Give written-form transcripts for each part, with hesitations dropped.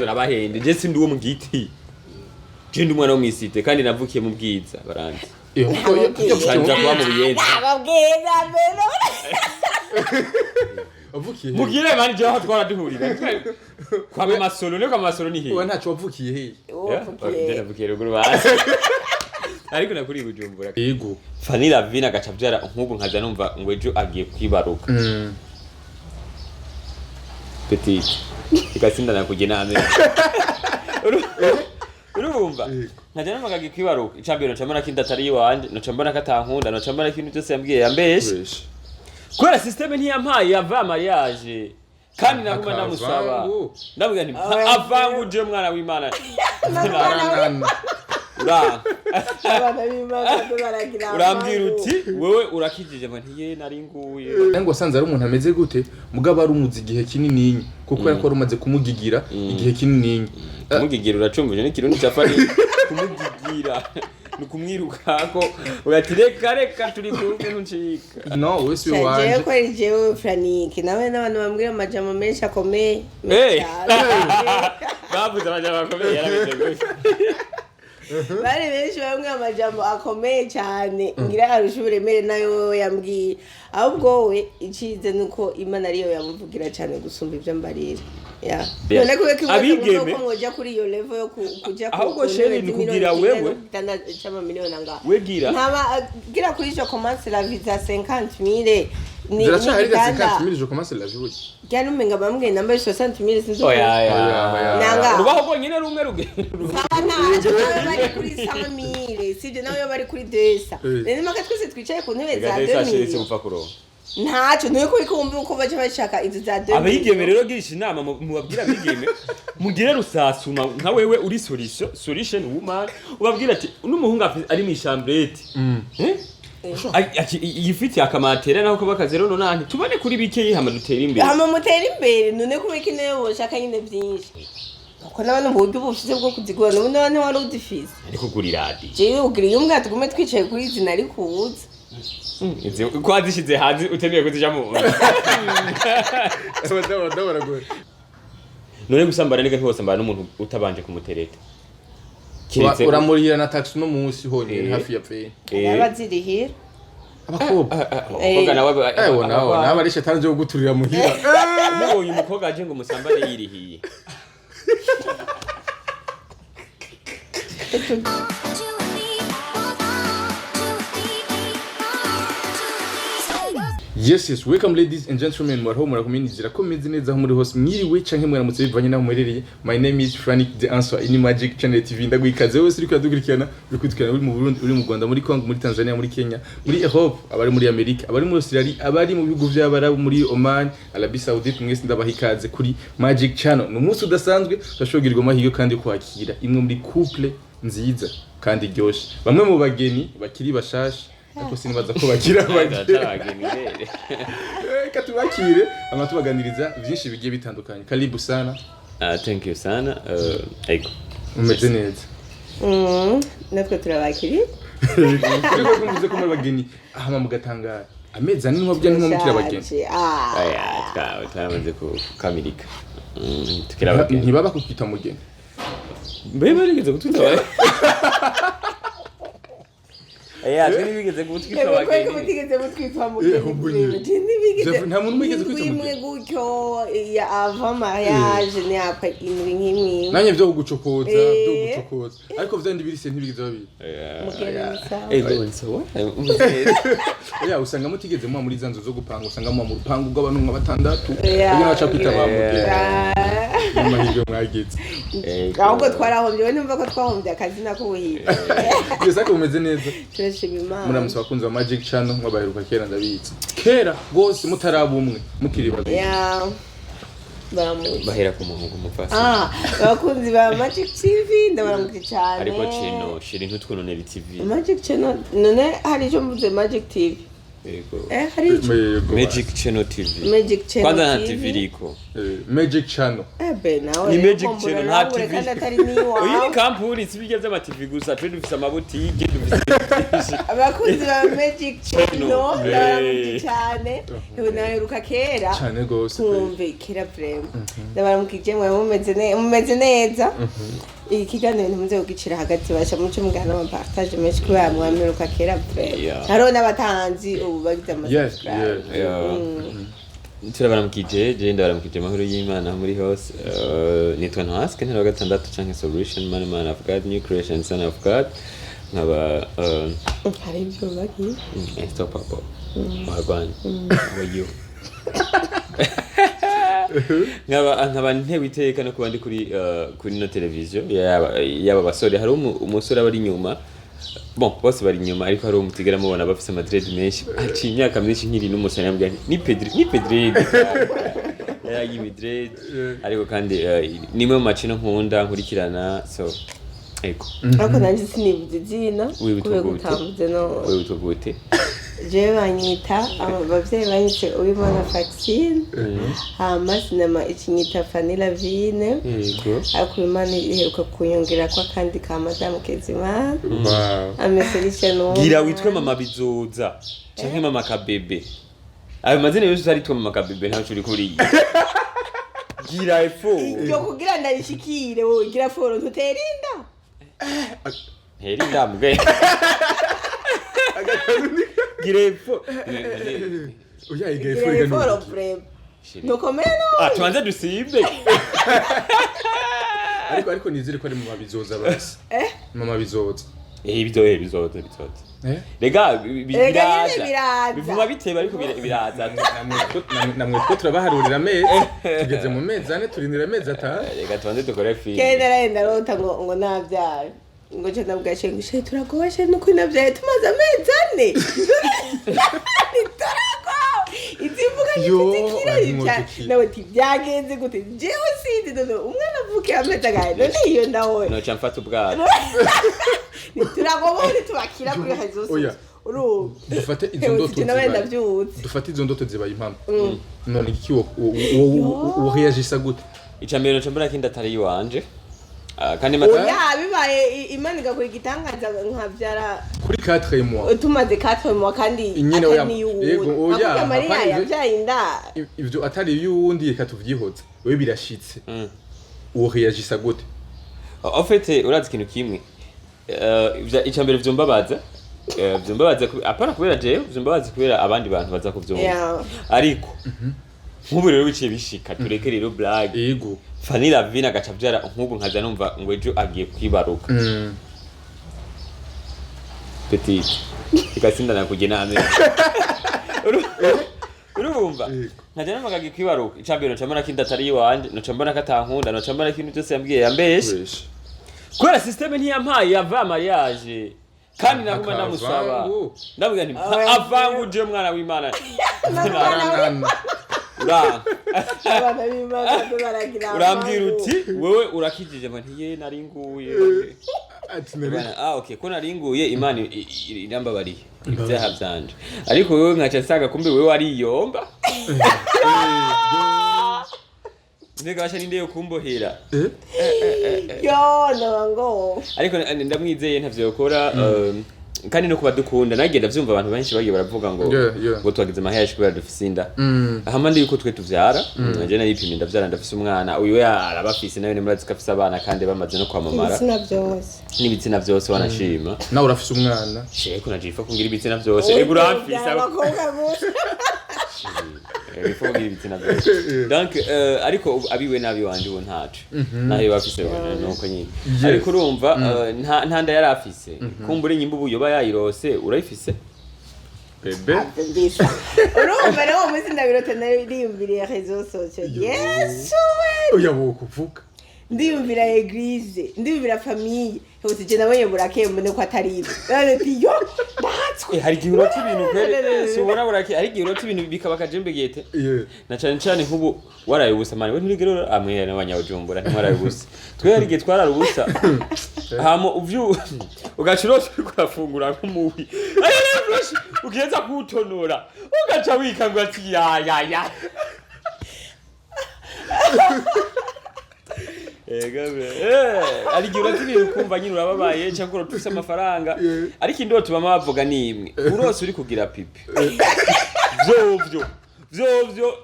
Urabahende, je sindi uwo mu giti, je ndi umwana wo mw'isite kandi navukiye mu Bwiza, baranzi. Nja kuba mu Buyenzi. Ababwiza mbere. Wavukiye he? Mugire mani, je aho twara duhurira kwa Masoro, niyo kwa Masoro ni Oya, hehe? ntaco wavukiye he? Je navukiye ruguru basi, ariko nakuriye i Bujumbura. Fanny Lavine agaca avyara nk'ubu, nkaza numva ngo ejo agiye kwibaruka. Petite igatsindana kugena amenyo. Urumva, nkaja numva agiye kwibaruka, icambere noca mbona ko inda atari iwanje, noca mbona ko atankunda, noca mbona ko ibintu byose yambwiye yambeshe. Wesh. Kubera système ntiyampaye ava mariage kandi naguma ndamusaba. Akavangu. Ndabwira nti Oya. Avanguje umwana w'Imana. Aranana. Uranka. Abana b'Imana baragira. Urambwira uti wewe urakijije, ngo ntiye nari nguye. Nange wasanze ari umuntu ameze gute, mugabo ari umuzi igihe kinini, kuko yari umaze kumugigira igihe kinini. Kumugigira, uracumbuje n'ikirundi ca Fanny. Kumugigira ni ukumwirukako, ugati reka reka, turi kumwe, ntuncika. No, wewe si Jewe wanje. kweri, jewe Franike nawe n'abantu bambwira amajambo menshi akomeye. Hey! Cyane. Bavuze amajambo akomeye, yarameze gutya. Bari benshi bambwira amajambo akomeye cyane, ngira arusha uburemere nayo wowe yambwiye. Ahubwo wowe icize nuko Imana ariyo yamuvugira cyane gusumba ibyo mbarira. Ya. Yeah. None kubera ko Abigeme- ko mwoja kuri iyo level yo kuja Ahubwo ku chérie, ntebe ni kugira z'imiliyoni wewe. 9 c'amamiliyoni angahe. Wegira. Ntaba gira kuri je commence la vie za 50 mille ni Ziracahari za n'igitanda. 50 mille, je commence la vie. Ryari umenga bambwiye nambaye 60 mille, sinzi uko. Oya, oya. Oya, oya. Nanga. Urubaho rwonyine rumwe ruge. Sawa, ntacyo nawe bari kuri 100 mille, sibyo? Nawe bari kuri 200. Eh. Rero mpaka twese twicaye ku ntebe za Reka 2000. gupfa kuronka. Ntacyo ntuye ko kumva uko baca bashaka inzu za 2000. Abigeme rero, gisha inama mubabwire abigeme mugire rusasuma nka wewe uri solution woman, ubabwire ati n'umuhungu ari mu chambrette, eh? Yifitiye akamatera naho kaba kazero nonante, tubone kuri bike hama dutere imbere. Hama mutera imbere. None kubera ko intebe boshaka nyine byinshi, kuko n'abantu mu buryo bufise bwo kuzigura, n'ubundi abantu wari uzifise. Ariko kugura iradiyo. Jewe ugira iyo mbwa tugume twicaye kuri izi nari kuza. Ko wazishize hanze utemeye kuzija mu Abadamu baragoye. None gusambana nega, ntiwosambana n'umuntu utabanje kumutereta. Kiretse Uramurihira na taxi no munsi honyine Eh. hafi ya pfeye. Eh. Abazirihira. Abakobwa. Abakobwa nawe Ewo nawe nawe ari shetani zo kuguturira muhira. Mubonye umukobwa aje ngo musambane yirihiye. Yes, welcome ladies and gentlemen. Mwariho murakuminizira ko meze neza aho muri hose. Mwiriwe canke mwaramutse bivanye naho muherereye. My name is Frank The Answer in Magic Channel TV. Ndaguikaze wese uriko uradukurikirana, uri kudukurikirana uri mu Burundi, uri mu Rwanda, muri Congo, muri Tanzania, muri Kenya, muri Europe, abari muri Amerika, abari muri Australia, abari mu bihugu vy'Abarabu, muri Oman, Arabie Saoudite, mwese ndabaha ikaze kuri Magic Channel. Ni umunsi udasanzwe, turashoborirwa amahirwe kandi kwakira imwe muri couple nziza kandi iryoshe. Bamwe mu bageni bakiri bashasha, ariko sinibaza ko bakiri abageni. Atarageni rero. Reka tubakire ama tubaganiriza byinshi bigiye bitandukanye. Karibu sana. Ah, thank you sana. Ego. Umeze neza? Natwe turabakiriye. Ariko ko muvuze ko muri abageni, ahama mugatangara amezi 4 mwabya ntimwe mukiri abageni. Turashaje. Ah. Oya, twamaze kukamilika. Tukiri abageni. Ntibaba kukwita mugeni? Mbe barigeze kutwita abageni? Oya, twe ntibigeze kutwita Yego, kubera ko abageni. mutigeze mutwitwa Eh, mugeni. ahubwo nyine. Je ntibigeze. Nta muntu wigeze kwita Indwi imwe mugeni. gutyo ya avant mariage, ni après indwi nk'imwe. Nanjye vyo kugucokoza, Eh. vyo kugucokoza, ariko vyandi birise ntibigeze babiri. Mugeni ni sawa. Ego, nsawa. Oya, usanga mutigeze muba muri za nzu zo gupanga, usanga muba mu rupangu rw'abantu nka batandatu. Yeah. Ubwo nabaca kwita ba mugeni. Ah. N'amahirwe mwagize. Ahubwo twarahombye, we numva ko twahombye akazina k'ubuhinzi. Byose ariko mumeze neza? Turashima Imana. Muramutse abakunzi ba Magic Channel, mwabaheruka kera, ndabizi kera rwose mutaraba umwe, mukiri babiri. Ya, baramutse. Bahera ku muhungu umupfasi. Ah, abakunzi ba Magic TV, ndabaramutse cyane. Ariko cino shira ntutwononera TV. Magic Channel, none hari icyo mvuze Magic TV? Yego. Hari ico Yego. Magic Channel TV. Magic Channel Kwanza nta TV. TV iriko. Magic Channel. Ebe nawe Ni rero Magic kumbura Channel, nta nawe TV. kandi atari niwawe. Uyu ni kampuni, si ibirya by'ama TV gusa, twe dufise amabutike, dufise ibintu byinshi. Abakunzi ba Magic Channel, ndabaramukije Hey. cyane. Ewe, naheruka kera. Cyane gose. Nkumve kera vraiment. Ndabaramukije, mwe mumeze neza. Iki kiganiro ntimuze kugicira hagati, basha muce mugana ama partage menshi kubera mwamiruka kera vraiment. Hariho n'abatanzi ubu bagize ama subscribe. Yeah. Turabaramukije, je ndabaramukije, amahoro y'Imana aho muri hose. Nitwa Ntwaske ntara wa gatandatu canke Solution Man, Man of God, New Creation, Son of God, nkaba Hari ibyo bagiye. Stop papa wagwan, how are you? Nkaba ntewe iteka no kuba ndi kuri no televiziyo yaba basore. Hari umusore aba ari inyuma, bon, bose bari inyuma, ariko hari umutigera mubona bafise ama dread menshi, aciye imyaka myinshi nkiri n'umusore, yambwira nti ni Pedri, ni Pedri yaragiye dread. Ariko kandi nimwe mu makino nkunda nkurikirana, so ego. Ariko nanjye sinibuze izina Wibutse kubera gute? utambuze no. Wewe witwa gute? Jewe banyita, abavyeyi banyise Uwimana Faxine, hama sinema ikinyita Fanny Lavine. Ariko Imana iheruka kunyongera ko akandi ka Madamu Kezimana. Ameserisha no. Gira witwe Mama Bizoza canke Mama Kabebe. Ayo mazina yose aritwa Mama Kabebe, ntaco uri kuriya. Gira efo. Iryo kugira ndarishikire, wowe gira foro ntutera inda. Heri ndambwe. Gira efo. Oya, iga Gira ifuri. foro vraiment. Ntukomeye no. Ah, tubanze dusimbe. Ariko nizere ko ari Mama Bizoza basi. Mama Bizoza. Eh, bizoza, bizoza, bizoza. Eh? Rega Erega nyene biraza. biraza. Bivuma biteba, ariko biraza. Namwe two turabaharurira amezi, tugeze mu mezi 4, turindira amezi 5. Reka tubanze dukore film. Kera narenda rota ngo nabyaye, ngo nce ndabwira shenge, shenge turagowe, shenge nuko nabyaye tumaze amezi 4, ntituragowe, izi mvuga Yo, ntizikira. ntimwodukira. Nawe ati byagenze gute? Jewe sinzi, none umwana avukiye amezi angahe none iyo ndawe? Noca mfata ubwato. Ntituragowe, ntitubakira kuri hazo. Oya. Urumva? Dufate izo Ewe, ndoto sije nawe zibaye. ndavyutse. Dufate izo ndoto zibaye impamo, none iki wo reagisa gute? Ica mbere noca mbona kindi atari iwanje. Ah, kandi mata. Oya, bibaye imana igakora igitangaza nkabyara Kuri 4 mois. Tumaze 4 mois kandi Nyene oya, atari n'iy'uwundi. yego, oya, Akubwira Mariya apana yabyaye inda. Ivyo atari iby'uwundi, reka tuvyihoze, wewe birashitse, uwo reagisa gute? En fait, urazi ikintu kimwe? Ica mbere vyumbabaza, apana kubera jewe, vyumbabaza kubera abandi bantu baza kuvyumva. Ariko nk'ubu rero biciye bishika, tureke rero blague. Fanny Lavine agaca avyara nk'ubu, nkaza numva ngo ejo agiye kwibaruka. Petite igatsinda kugena amenyo. Urumva? Yego. Nkaja numva agiye kwibaruka, ica mbere noca mbona ko inda atari iwanje, noca mbona ko atankunda, noca mbona ko ibintu byose yambwiye yambeshe. Wesh. Kubera système ntiyampaye ava mariage, kandi naguma ndamusaba. Akavangu. Ndabwira nti Oya. Avanguje mwana w'Imana. Aranana. Uranga. Abana b'Imana baragira Urambwira amangu. uti wewe urakijije, ngo ntiye naringuye. Ati nari Bana, ah okay, ko naringuye, Imana irambabariye ibyaha byanje, ariko wewe nkaca nsanga kumbe wewe wariyomba. Mbega basha, ninde yo kumbohera? Eh? Yo, ndaba ngo Ariko ndamwizeye ntavyo yokora, kandi no kuba dukunda nagiye ndavyumva, abantu benshi bagiye baravuga ngo ngo twagize amahereje kubera dufise inda. Ahamande yuko twe tuvyara, je naripimye ndavyara, ndafise umwana, uyu we arabafise nawe, murazi ko afise abana kandi bamaze no kwamamara. Ibitsina byose. N'ibitsina vyose wanashima. Nawe urafise umwana. Sheko najifa kungira ibitsina vyose, ego uramfise. Abakobwa gusa. Ifa kugira ibitsina vyose, donc ariko ubu abiwe nabi wanje ubu ntaco naho bafise nuko nyine. Ariko urumva, nta nda yari afise, kumbura inyimba ubu yoba yayirose, urayifise. Bebe. Mbisa urumva rero, uwo munsi ndabirota, nariyumviriye réseaux sociaux, Yesu we! Oya, wo kuvuga. Ndiyumvira église, ndiyumvira famille hose, je nabonye burakeye, mbone ko atari ibi, none ati yo ndatswe. Eh, hari igihe urota ibintu kweri, si ubona burake, hari igihe urota ibintu bikaba akajembegete. Na cane cane nk'ubu waraye ubusa mani, we nturigera amwe n'abanyabujumbura ntimwaraye ubusa, twe hari igihe twarara ubusa, hama uvyu ugaca urota uriko urafungura nk'umuwi. Ugeza kuwutonora ugaca wikangura ati ya ya ya. Ega be. Ari igihe urata ibintu ukumva nyine urababaye cyangwa uratuse amafaranga, ariko indoto bama bavuga ni imwe: urose uri kugira pipi, vyovyo vyovyo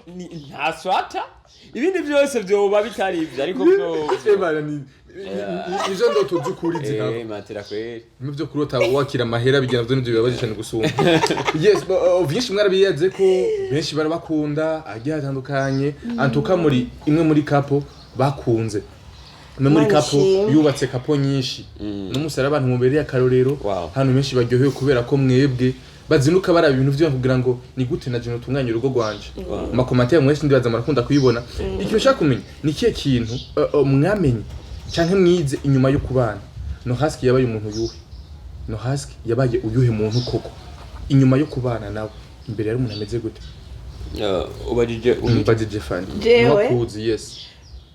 nta swata, ibindi byose vyoba bitari ivyo, ariko vyovyo. Ebana izo ndoto z'ukuri zihaba. Matera kweri. Mu byo kurota wakira amahera bigira navyo nivyo bibabaje cyane gusumba. Yes, vyinshi mwarabiyaze ko benshi barabakunda agiye hatandukanye, antuka muri imwe muri couple bakunze, imwe muri Imana couple ishimwe. yubatse couple nyinshi n'umusara, abantu mubereye akarorero, hano benshi baryohewe kubera ko mwebwe bazinduka baraba ibintu vyo kugira ngo ni gute na je notunganya urugo rwanje. Ama commentaires mwese ndibaza murakunda kuyibona. Ikintu nshaka kumenya ni ikihe kintu mwamenye canke mwize inyuma yo kubana? Nohaski yabaye umuntu yuhe? Nohaski yabaye uyuhe muntu koko inyuma yo kubana nawe? Imbere yari umuntu ameze gute? Ubajije Mbajije Fanny. Jewe? Nwakuzi, yes.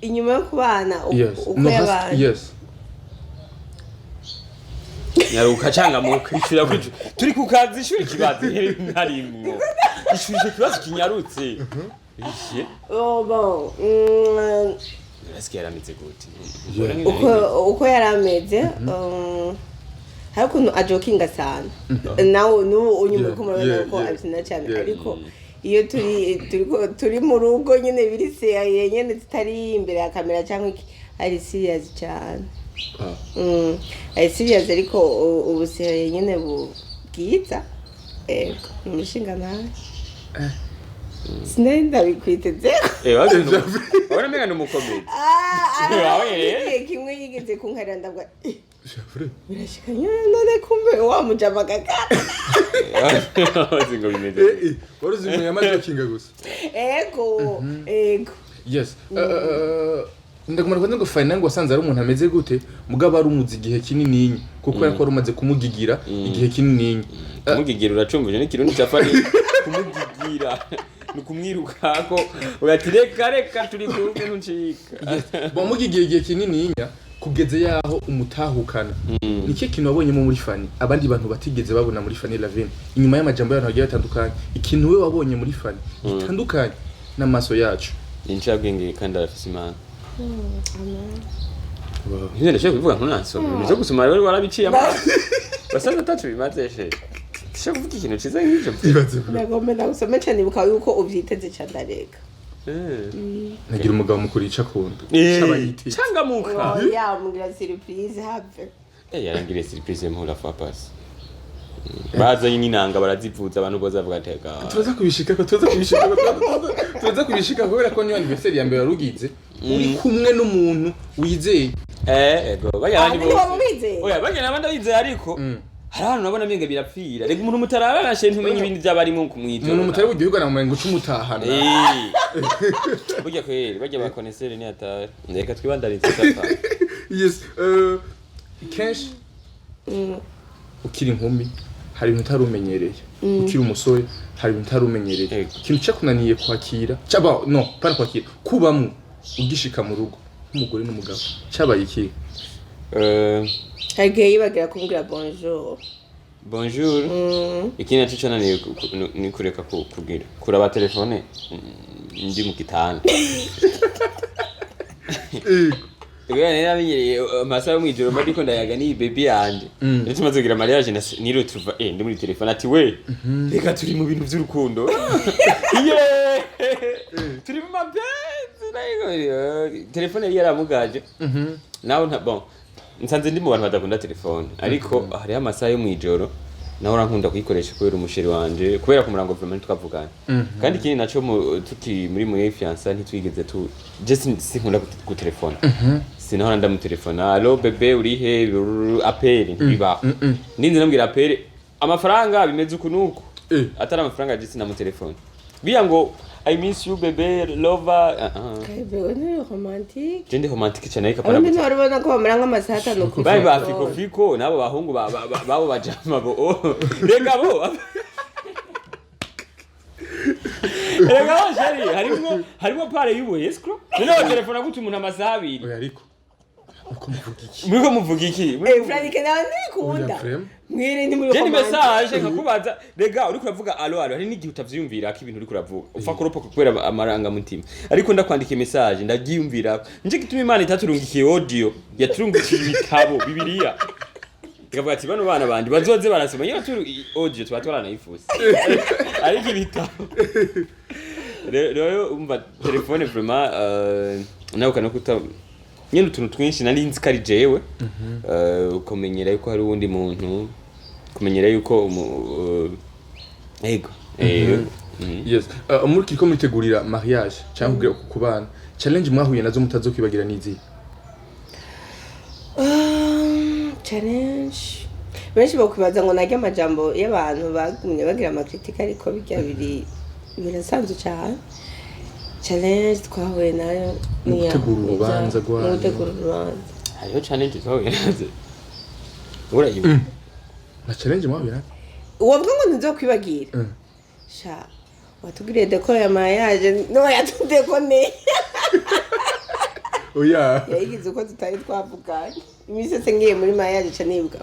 Inyuma yo kubana Yes. uko Nohaski, yabaye? Yes. Nyaruka canga mu kwishura kwicu turi ku kazi, ishuri kibazo ntarimwo ishuri, ico kibazo kinyarutse ishe. Oh, bon. Nohaski yarameze gute? Uko yari ameze, hari ukuntu ajokinga sana nawe n'ubu unyuma uko murabona ko abikina cyane, ariko iyo turi mu rugo nyine biri sérieux nyine, tutari imbere ya kamera cyangwa iki, ari serious cyane. Ari serious, ariko ubu sérieux nyine bwiza. Ego, ni umushinga nawe sinari ndabikwiteze. Wabona menga ni umukomedi. Wawe rero? Igihe kimwe yigeze kunkarira, ndavuga: "Eh, birashika nyine none kumbe wa mujama kaka." Uzi ngo bimeze Eh, eh, wari uzi ngo yamajokinga gusa? Ego, ego. Yes. Ndagumana kubanza ngo Fanny ngo wasanze ari umuntu ameze gute, mugabo ari umuzi igihe kinininya kuko yari wari umaze kumugigira igihe kinininya. Kumugigira, uracumvije n'ikirundi cya Fanny? Kumugigira ni ukumwirukako ugati reka reka turi kumwe ntuncika. Wamugigiye igihe kinininya kugeze yaho umutahukana, ni ikihe kintu wabonyemo muri Fanny abandi bantu batigeze babona muri Fanny Lavine, inyuma y'amajambo y'abantu bagiye batandukanye? Ikintu we wabonye muri Fanny gitandukanye n'amaso yacu? Ni incabwenge kandi arafise Imana. Ntibyo ndashobora kubivuga ntunansome, ibintu vyo gusoma rero warabiciye amaso basaza atacu bimaze she, ndashobora kuvuga ikintu ciza nk'ivyo. Ibaze. Nagomba ndagusome cyane, ibuka yuko ubyiteze cyane, ndareka. Nagira umugabo mukuru yica akunda. Caba yiteze. Cangamuka. Yamugira surprise have. Yarangiriye surprise mpura fois passe, bazanye n'inanga barazivuza, abantu bose bavuga ati "Ega." Tuza kubishikako, tuza kubishikako kubera ko niyo anniversaire ya mbere warugize uri kumwe n'umuntu wizeye. Ego bajya abandi Ah, bose. niba mubizeye? Oya, bajya n'abandi abizeye, ariko hari ahantu nabona menga birapfira. Rega umuntu mutarabana she ntumenye ibindi by'abarimo kumwitora. Umuntu mutari buryoherwa na ngo uce umutahana. Burya kweri bajya ba connaisseur ni atari. Reka twibandarize sapa. Yes, kenshi ukiri inkumi hari ibintu utari umenyereye, ukiri umusore hari ibintu utari umenyereye. Ikintu cyakunaniye kwakira cyaba no pana kwakira kubamwo ugishika mu rugo nk'umugore n'umugabo cyabaye iki? Hari igihe yibagira kumbwira bonjour. Bonjour. Ikindi naco cananiye ni kureka kugira kuraba telefone ndi mu gitanda. Kubera nari namenyereye amasaha yo mw'ijoro mba ndiko ndayaga n'iyi baby yanje. Rero tumaze kugira mariage niriwe tuva ndi muri telefone ati we reka turi mu bintu vy'urukundo. Ye! Turi mu mapenzi nayo telefone yari yaramugaje. Nawe nta bon nsanze ndi mu bantu badakunda telefone, ariko hariho amasaha yo mw'ijoro naho urankunda kuyikoresha kubera umusheri wanje, kubera ku murango vraiment twavugana. Kandi ikindi naco tuki muri fiançailles ntitwigeze tu je sinkunda gutelefona, sinahora ndamutelefona: "Allo bébé, urihe?" Appel ntibibaho. Ninze nambwira appel amafaranga bimeze uku nuku. Atari amafaranga je sinamutelefona biya ngo "I miss you bébé lover." Bewe nturi romantique. Je ndi romantique cyane, ariko apana Abandi ntibarabona ko bamara nk'amasaha 5 kuri bari ba telefone. fiko fiko nabo bahungu babo bajama bo, oh, rega bo rega bo chéri, harimo part y'ubu escroc. Noneho telefone gute umuntu amasaha 2? Oya, ariko Uko muvuga iki? Muriko muvuga iki? Eh, Frank, nawe ntibikunda. Oya, vraiment. Mwire ni muri Je ni commentaire. message nkakubaza, rega uriko uravuga allô, allô, hari n'igihe utavyiyumvira ko ibintu uriko uravuga upfa kuropoka kubera amarangamutima, ariko ndakwandika message ndabyiyumvira. Nje gituma Imana itaturungikiye audio, yaturungikiye ibitabo, Bibiliya, ikavuga ati bano bana bandi bazoze barasoma. Iyo turu audio tuba twaranayifuza, ariko ibitabo rero umva telefone vraiment, nawe ukana kuta nyene utuntu twinshi nari nzi ko ari jewe. Ukamenyera yuko hari uwundi muntu, kumenyera yuko ego. Yes. Muri kiriko muritegurira mariage cyangwa kugira ku bana, challenge mwahuye nazo mutazokwibagira nizi? Challenge, benshi bakwibaza ngo naryo amajambo y'abantu bagumye bagira ama critiques, ariko bijya biri birasanzwe cyane. Challenge twahuye nayo Mu ni gutegura urubanza rwanyu. Mu gutegura urubanza. Hariho challenge twahuye nazo, urayibuka? Na challenge mwahuye nazo? Uwavuga ngo ntizokwibagira, sha watugiriye décor ya mariage no yatudekoneye. Oya. Yayigize uko tutari twavuganye. Iminsi yose ngiye muri mariage ca nibuka: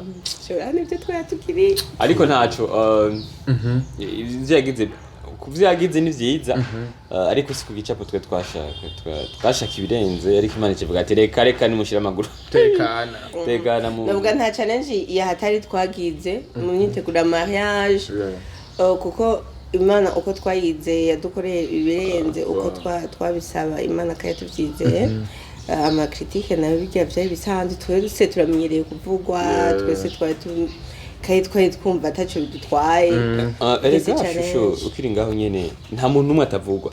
"Shora nibyo twayatugiriye." Ariko ntaco, ivyo yagize, ku vyo yagize ni vyiza, ariko si ku gicapo twe twashaka. Twashaka ibirenze, ariko Imana ikivuga ati reka reka, nimushire amaguru. Tekana. Tekana mu Navuga nta challenge yahatari twagize mu myiteguro ya mariage. Kuko Imana uko twayizeye yadukoreye ibirenze uko twabisaba. Imana kandi tubyizeye. Ama critiques nayo bijya byari bisanzwe, twese turamenyereye kuvugwa. Twese twari kandi twari twumva ataco bidutwaye. Erega Mbese challenge. shusho, ukiri ngaho nyene, nta muntu n'umwe atavugwa,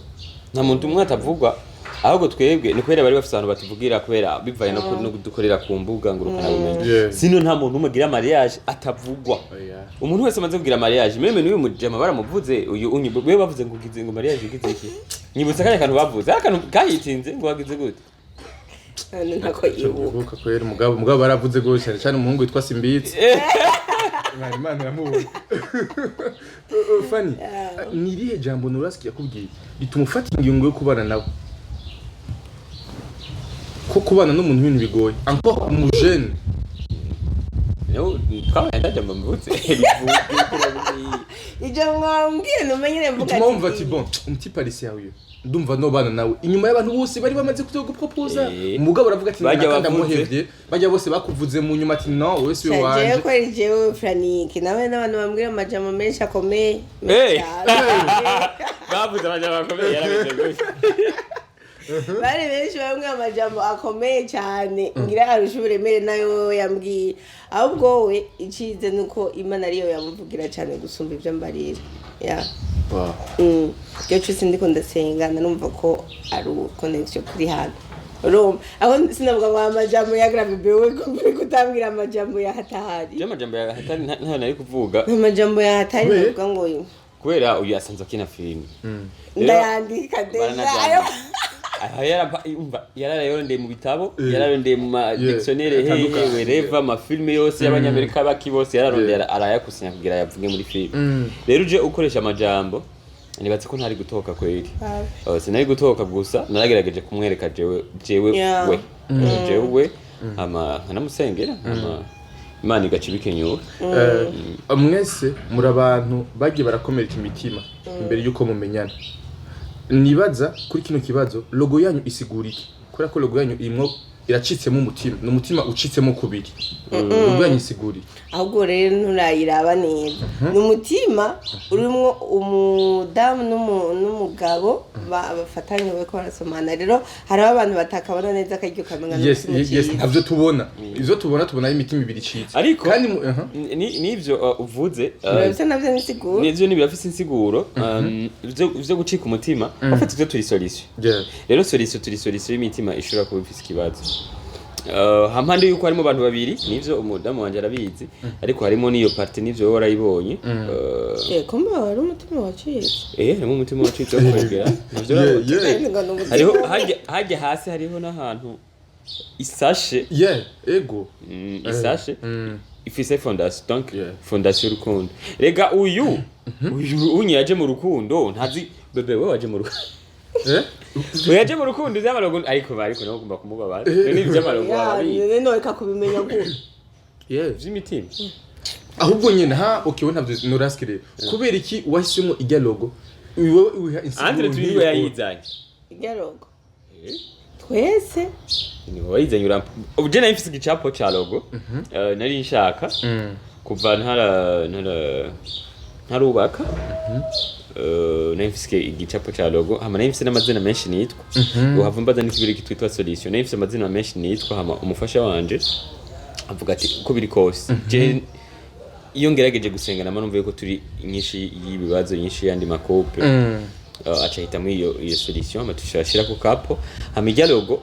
nta muntu umwe atavugwa. Ahubwo twebwe ni kubera bari bafise abantu batuvugira, kubera bivanye no kudukorera ku mbuga ngurukanabumenyi. Sino nta muntu umwe agira mariage atavugwa. Oya. Umuntu wese amaze kugira mariage, même n'uyu mujama baramuvuze, uyu unyi we bavuze ngo ugize ngo mariage ugize iki, nyibutsa kariya kantu bavuze, ari akantu kahitinze ngo wagize gute? None ntako yibuka. Ibuka kwera umugabo baravuze gose cyane cyane, umuhungu witwa Simbitsi. Mwari Imana iramubona. Fanny, ni irihe jambo Nuraski yakubwiye bituma ufata ingingo yo kubana nawe? Ko kubana n'umuntu ibintu bigoye, encore umujene. No twabaye ndajamba mvutse rivuge. Ibyo mwambwiye numenyere mvuga. Bituma wumva ati bon, umu type ari sérieux, ndumva nobana nawe inyuma y'abantu bose bari bamaze kuza gupropoza. Umugabo aravuga ati Bajya naka bavuze. Ndamuhevye. Bajya bose bakuvuze mu nyuma ati no, wowe si we Jewe wanje. ko ari jewe Frank nawe n'abantu bambwira amajambo menshi akomeye Hey! cyane. Bavuze amajambo akomeye, yarabize gutya. Bari benshi bambwira amajambo akomeye cyane, ngira arusha uburemere nayo wowe yambwiye. Ahubwo we icize nuko Imana ariyo yamuvugira cyane gusumba ibyo mbarira ya. Iyo cyose ndiko ndasenga narumva ko ari connection kuri hano, urumva aho sinavuga ngo amajambo ya grave we kutambwira amajambo ya hatari. Je amajambo ya hatari ntayo nari kuvuga. Amajambo ya hatari. We? Navuga ngo Kubera uyu asanzwe akina filime. Ndayandika déjà ayo. Aha umva, yararayarondeye mu bitabo, yararondeye mu ma dictionnaire hehe, Atandukanye. Wereva amafilme yose y'Abanyamerika baki bose yararondeye, arayakusanya kugira yavuge muri filime. Rero uje ukoresha amajambo, nibatse ko ntari gutoka kweri. Sinari gutoka, gusa naragerageje kumwereka jewe we jewe ama nkanamusengera, ama Imana igaca ibikenyura. Mwese muri abantu bagiye barakomereka imitima imbere y'uko mumenyana. Nibaza kuri kino kibazo, logo yanyu isigura iki? Kubera ko logo yanyu irimwo iracitsemo umutima, ni umutima ucitsemo kubiri. Logo yanyu isigura iki? Ahubwo rero nturayiraba neza, ni umutima urimwo umudamu n'umugabo bafatanye bariko barasomana. Rero hariho abantu batakabona neza akaryo kamenga Yes. n'umutima Yes. ucitse. Ntabyo tubona, ivyo tubona, tubonayo imitima ibiri icitse. Ariko kandi aha. Nivyo uvuze, Urabisa navyo nisigura. nivyo ni birafise insiguro. Ivyo gucika umutima bafite, ivyo turi solution. Rero solution, turi solution y'imitima ishobora kuba ifise ikibazo. Hampande yuko harimo abantu babiri, nivyo umudamu wanje arabizi, ariko harimo n'iyo partie, nivyo wowe warayibonye. Eh, kumbe wari umutima wacitse. Eh, harimo umutima wacitse wo kwegera, navyo urabona. Ngo ni umutima. Hariho hajya hasi, hariho n'ahantu isashe. Yeah, ego. Isashe ifise fondation, donc fondation y'urukundo. Rega uyu unyi yaje mu rukundo ntazi bébé we waje mu rukundo. Eh? Uyaje mu rukundo ivy'amarogo, ariko bariko nabo ugomba kumubabaza. None ivy'amarogo babizi? None noreka kubimenya gute? Vy'imitima. Ahubwo nyene ha, okay, we ntavyo noraske rero. Kubera iki wahisemo irya logo, wowe wiha insiguro Andre turi nk'iyo? niwe yayizanye. Irya logo twese. Niwe wayizanye, urampa. Ubu je nari mfise igicapo ca logo. Nari nshaka kuva ntarubaka. Nari mfise igicapo ca logo, hama nari mfise n'amazina menshi nitwa. Uhava mbaza n'ikibiri twitwa Solution. Nari mfise amazina menshi nitwa, hama umufasha wanje avuga ati uko biri kose, je iyo ngerageje gusenga nama numva yuko turi inyinshi y'ibibazo, nyinshi y'andi ma couples. Aca ahitamwo iyo solution, hama tushashira ku kapo, hama irya logo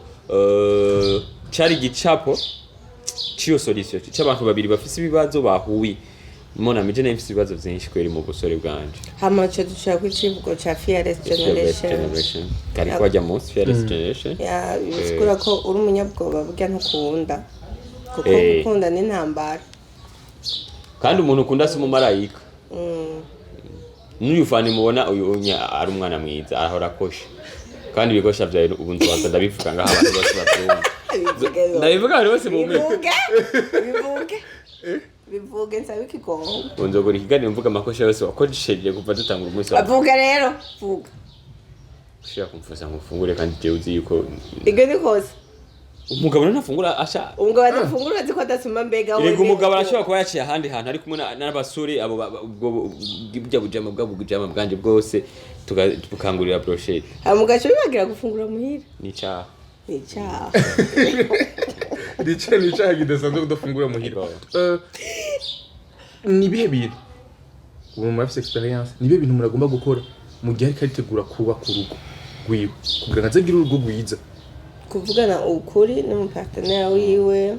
cari igicapo c'iyo solution c'abantu babiri bafise ibibazo bahuye. Mona mije nari mfise ibibazo vyinshi kweri mu busore bwanje. Hama ico dushaka icivugo ca Fearless Fearless Generation. Generation kari kwajya munsi Fearless Generation. Ya, bisigura ko uri umunyabwoba burya ntukunda, kuko gukunda ni intambara. Kandi umuntu ukunda si umumarayika. N'uyu fani mubona uyu unya ari umwana mwiza, ahora akosha, kandi ibikosha vyawe ubu nzobanza ndabivuga ngaho abantu bose bavyumva. Bivuge. Ndabivuga abantu bose bumve. Bivuge, bivuge, bivuge, nsaba ikigongo. Ubu nzogora ikiganiro mvuga amakosha yose wakoresheje kuva dutangura umunsi wa Avuga rero, vuga. Ushobora kumfuza ngo ufungure, kandi jewe uzi yuko Iryo ni kosa. Umugabo rero ntafungura asha. Umugabo adafungura azi ko adasoma, mbega we? Erega umugabo arashobora kuba yaciye ahandi hantu ari kumwe n'abasore abo ubwo burya bujama bwa bujama bwanje bwose, tukangurira brochette. Hama ugaca wibagira gufungura muhira. N'icaha. Ni icaha. Ni icaha kidasanzwe kudafungura muhira. Yego. Ni ibihe bintu, ubu murafise experience, ni ibihe bintu umuntu agomba gukora mu gihe ariko aritegura kubaka urugo rwiwe kugira ngo aze agire urugo rwiza? Kuvugana ukuri n'umu partenaire wiwe.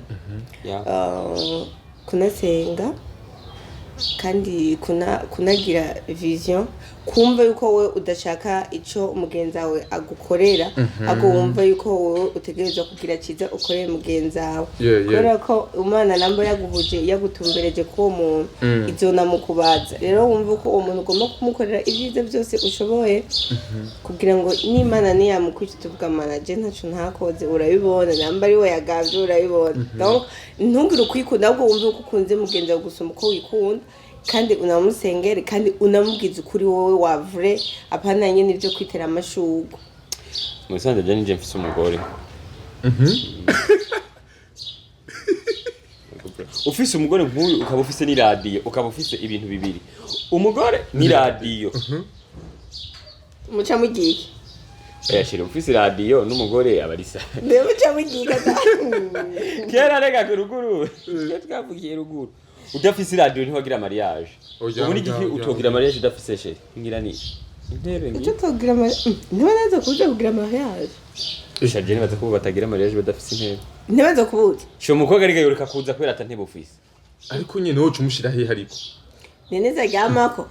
Kunasenga kandi kunagira vision, kumva yuko wowe udashaka ico umugenzi wawe agukorera, ahubwo wumva yuko wowe utegerezwa kugira ciza ukoreye mugenzi wawe. Kubera ko Imana namba yaguhuje, yagutumbereje k'uwo muntu, izonamukubaza. Rero wumva ko uwo muntu ugomba kumukorera ibyiza byose ushoboye, kugira ngo n'Imana niyamukwica tuvuga: "Mana, je ntaco ntakoze, urabibona." Namba ari we yagavye, urabibona. Donc ntugire ukwikunda, ahubwo wumve ko ukunze mugenzi wawe gusumba uko wikunda, kandi unamusengere, kandi unamubwiza ukuri wowe wa vrai, apana nyene ivyo kwitera amashurwe. Mu bisanzwe je nije mfise umugore. Ufise umugore nk'uyu, ukaba ufise n'iradiyo, ukaba ufise ibintu bibiri, umugore n'iradiyo. Muca mugiye. Yashira ufise iradiyo n'umugore aba ari sa. Mbe muca mugiye kata? Kera rega ku ruguru, twe twavukiye ruguru, udafise iradiyo ntiwagira mariage. Oya, Ubu ni oya, igiki oya, utogira oya. mariage udafise chérie? Ngira ni intebe Icyo ngi togira ntibaza kuja kugira mariage. Shaje nibaza ko batagira mariage badafise intebe. Ntibaza kubuza. Sho umukobwa ariko yoreka kuza kubera ata ntebe ufise. Ariko nyene woca umushira hehe ariko? Ni neza ryamako.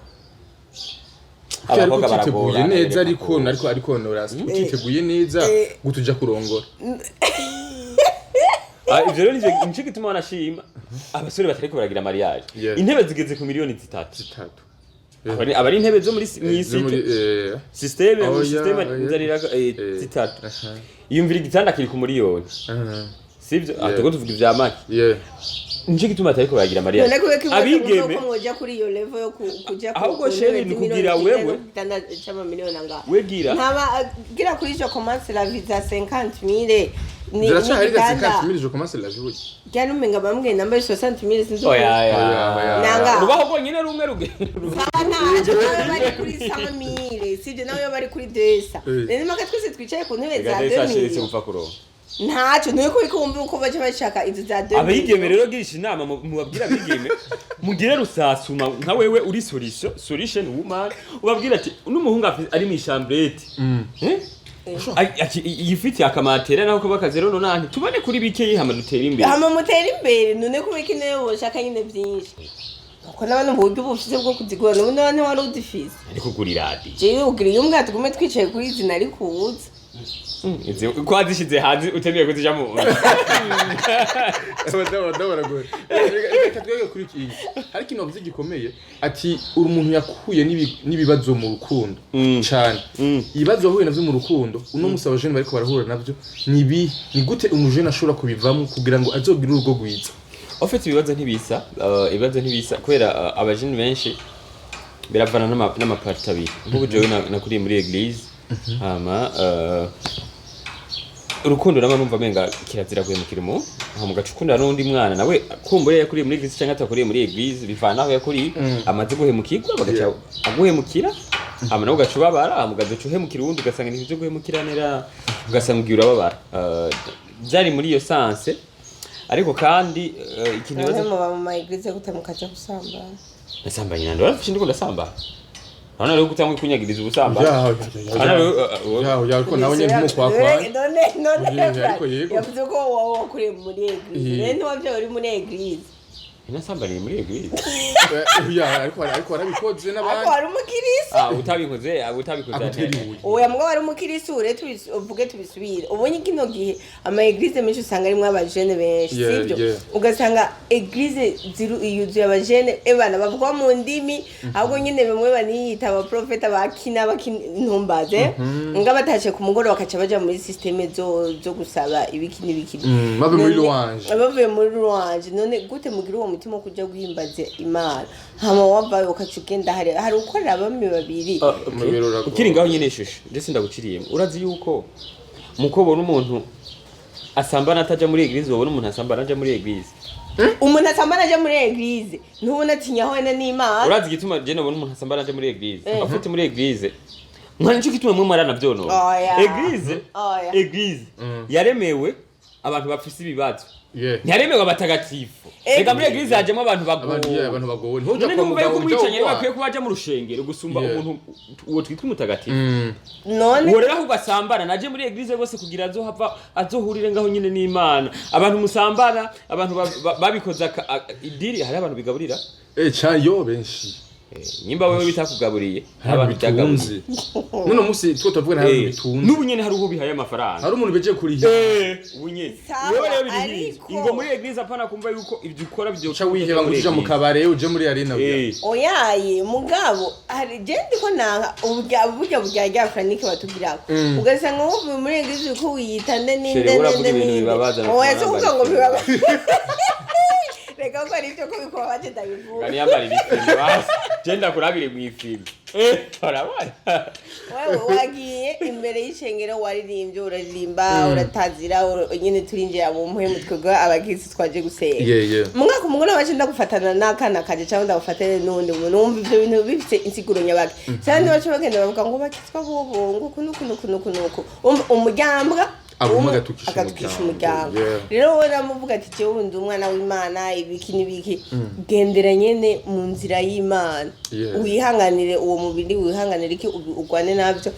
Ariko Abakobwa utiteguye baragorana, neza reka ariko kuza. ariko norasi utiteguye neza gute uja kurongora? Ah, ivyo rero nivyo nico gituma banashima abasore batariko baragira mariage. Intebe zigeze ku miliyoni 3. 3. Aba ari intebe zo muri Zo muri mw'isite système Oya, mu système oya. nzanira 3. Iyumvira igitanda kiri ku miliyoni, sivyo? Ah, tuko tuvuga ivya make. Nico gituma batariko baragira mariage None kubera ko abigeme. ko mwoja kuri iyo level yo kuja Ahubwo ku chérie, ntebe ni kugira z'imiliyoni 9 wewe. n'igitanda c'amamiliyoni angahe? Wegira. Ntaba gira kuri je commence la vie za 50 mille ni Ziracahari ga? n'igitanda. 50 mille, je commence la vie. Ryari umenga bambwiye namba 60 mille, sinzi uko. Oya. Oya, oya. Nanga. Urubaho rwonyene rumwe rugenda. Sawa, ntacyo nawe bari kuri 100 mille, sibyo? Nawe bari kuri 200. Rero impaka twese twicaye ku ntebe za 2 Sheretse mille. gupfa kuronka. Ntacyo nuko uriko wumva uko baca bashaka inzu za 2. Abigeme rero gisha inama, mubabwire abigeme mugire rusasuma nka wewe uri solution woman, ubabwire ati n'umuhungu ari mu chambrette. Eh? Yifitiye akamatera naho kaba kazero nonante, tubone kuri bike hama dutere imbere. Hama mutera imbere. None kubera ko intebe boshaka nyine byinshi, kuko n'abantu mu buryo bufise bwo kuzigura, n'ubu nawe ntiwari uzifise. Ariko kugura iradiyo. Jewe ugira iyo mbwa tugume twicaye kuri izi nari kuza. Izi ko wazishize hanze utemeye kuzija mu Abadamu baragoye. Reka twege kuri iki. Hari ikintu wavuze gikomeye, ati uri umuntu yakuye n'ibibazo mu rukundo cyane. Ibibazo wahuye navyo mu rukundo uno musi, abajene bariko barahura navyo, ni ibi? Ni gute umujene ashobora kubivamo kugira ngo azogire urugo rwiza? En fait, ibibazo ntibisa, ibibazo ntibisa kubera abajene benshi biravana n'amaparti abiri. Nk'ubu jewe nakuriye muri église, hama urukundo nama numva menga kirazira guhemukira umuntu, hama ugaca ukundana n'undi mwana nawe kumbure yakuriye muri église canke atakuriye muri église, bivana aho yakuriye, amaze guhemukirwa, bagaca aguhemukira, hama nawe ugaca ubabara, hama ugaca uhemukira uwundi, ugasanga ni ivyo guhemukiranira, ugasanga ugiye urababara. Byari muri iyo sens, ariko kandi ikintu none nibaza muba mu ma église gute mukaja gusambana? Nasambanye nande? Warafishe ndiko ndasambana? Urabona rero gutangwa kunyagiriza ubusambana. Urabona rero, Ya, ariko nawe nyene ntimukwakwanya. None Ariko yego. Yavuze ko wowe wakuriye muri église. Rero ntiwavyaye uri muri église. Nasambaniye muri église? Ya, ariko warabikoze Ariko n'abandi. wari umukirisi. Ah, utabikoze, ah, utabikoze. Agutera ibuye. Oya, mugabo wari umukirisi. Rero uvuge tubisubire, ubonye kino gihe ama église menshi usanga arimwo abajene benshi, sibyo? Yeah. Ugasanga église yuzuye abajene, ebana bavuga mu ndimi, ahubwo nyine bamwe baniyita abaprofeta bakina bakina ntumbaze, nga batashe ku mugoroba bakaca baja muri système zo gusaba ibiki n'ibiki. Bavuye muri None- louange. Bavuye muri louange. None gute mugira uwo mutima wo kuja guhimbaza Imana, hama wavayo ukaca ugenda hari ukorera abami babiri? Ah, okay. Umubiri uragoye. Ukiri ngaho nyene, ishusho ndetse ndaguciriyemo, urazi yuko mukobona umuntu asambana ataja muri église, wabona umuntu asambana aja muri église? Umuntu asambana aja muri église, ntubona atinya hwene n'Imana? Urazi igituma je nabona umuntu asambana aja muri église? Afite muri église mwana, nico gituma mwe mwaranavyonona. Oya. Église, Oya. église yaremewe abantu bafise ibibazo, ntiyaremewe abatagatifu. Reka, muri église hajemo abantu Abantu, yeah, bagowe. abantu bagowe. Ntuja None kwa numva yuko muganga uja umwicanyi ugwara. bakwiye kuba aja mu rushengero gusumba umuntu uwo twitwa umutagatifu. None Uwo rero ahubwo asambana naje muri église rwose kugira azohava azohurire ngaho nyine n'Imana. Abantu musambana, abantu babikoze idiri, hari abantu bigaburira. Eh, ca yo benshi. Nyimba wewe bitakugaburiye, Hari abantu byagaburiye. bitunze. None munsi two tuvuga hari bitunze. N'ubu nyene hari uwo bihaye amafaranga. Hari umuntu beje kuriha. Ubu nyene. Sawa, Wewe rero biri ariko- ingo muri église, apana kumva yuko ibyo ukora byo Uca wiheba ngo uja mu kabare, uje muri arena. Oyaye, mugabo hari je ndiko nanka uburya burya burya rya Franike batubwirako, ugasanga wowe muri église uko wiyita nde ninde Chérie, uravuga ninde ibintu ninde. bibabaza. Oya, si kuvuga ngo amafaranga. bibabaza, reka ko ari ibyo ko bikubabaje ndabivuga. Ngani yambarira ifilimi basi, je ndakurabire mu ifilimi, urabona. Wewe wagiye imbere y'ishengero, waririmbye, uraririmba, uratazira, nyine turinjira mu mpwemu, twebwe abakirisi twaje gusenga. Mu mwaka umugore waje ndagufatana n'akana kaje cyangwa ndagufatane n'uwundi muntu, wumva ivyo bintu bifite insiguro nyabaki? Cyangwa baca bagenda bavuga ngo bakitwa bobo, ngo uku nuku nuku nuku nuku. Wumva umuryambwa Aguma umwe agatukisha agatukisha umuryango. umuryango. Rero wowe namuvuga ati jewe ndi umwana w'Imana, ibiki n'ibiki, gendera nyene mu nzira y'Imana, wihanganire uwo mubiri, wihanganire iki, ugwane navyo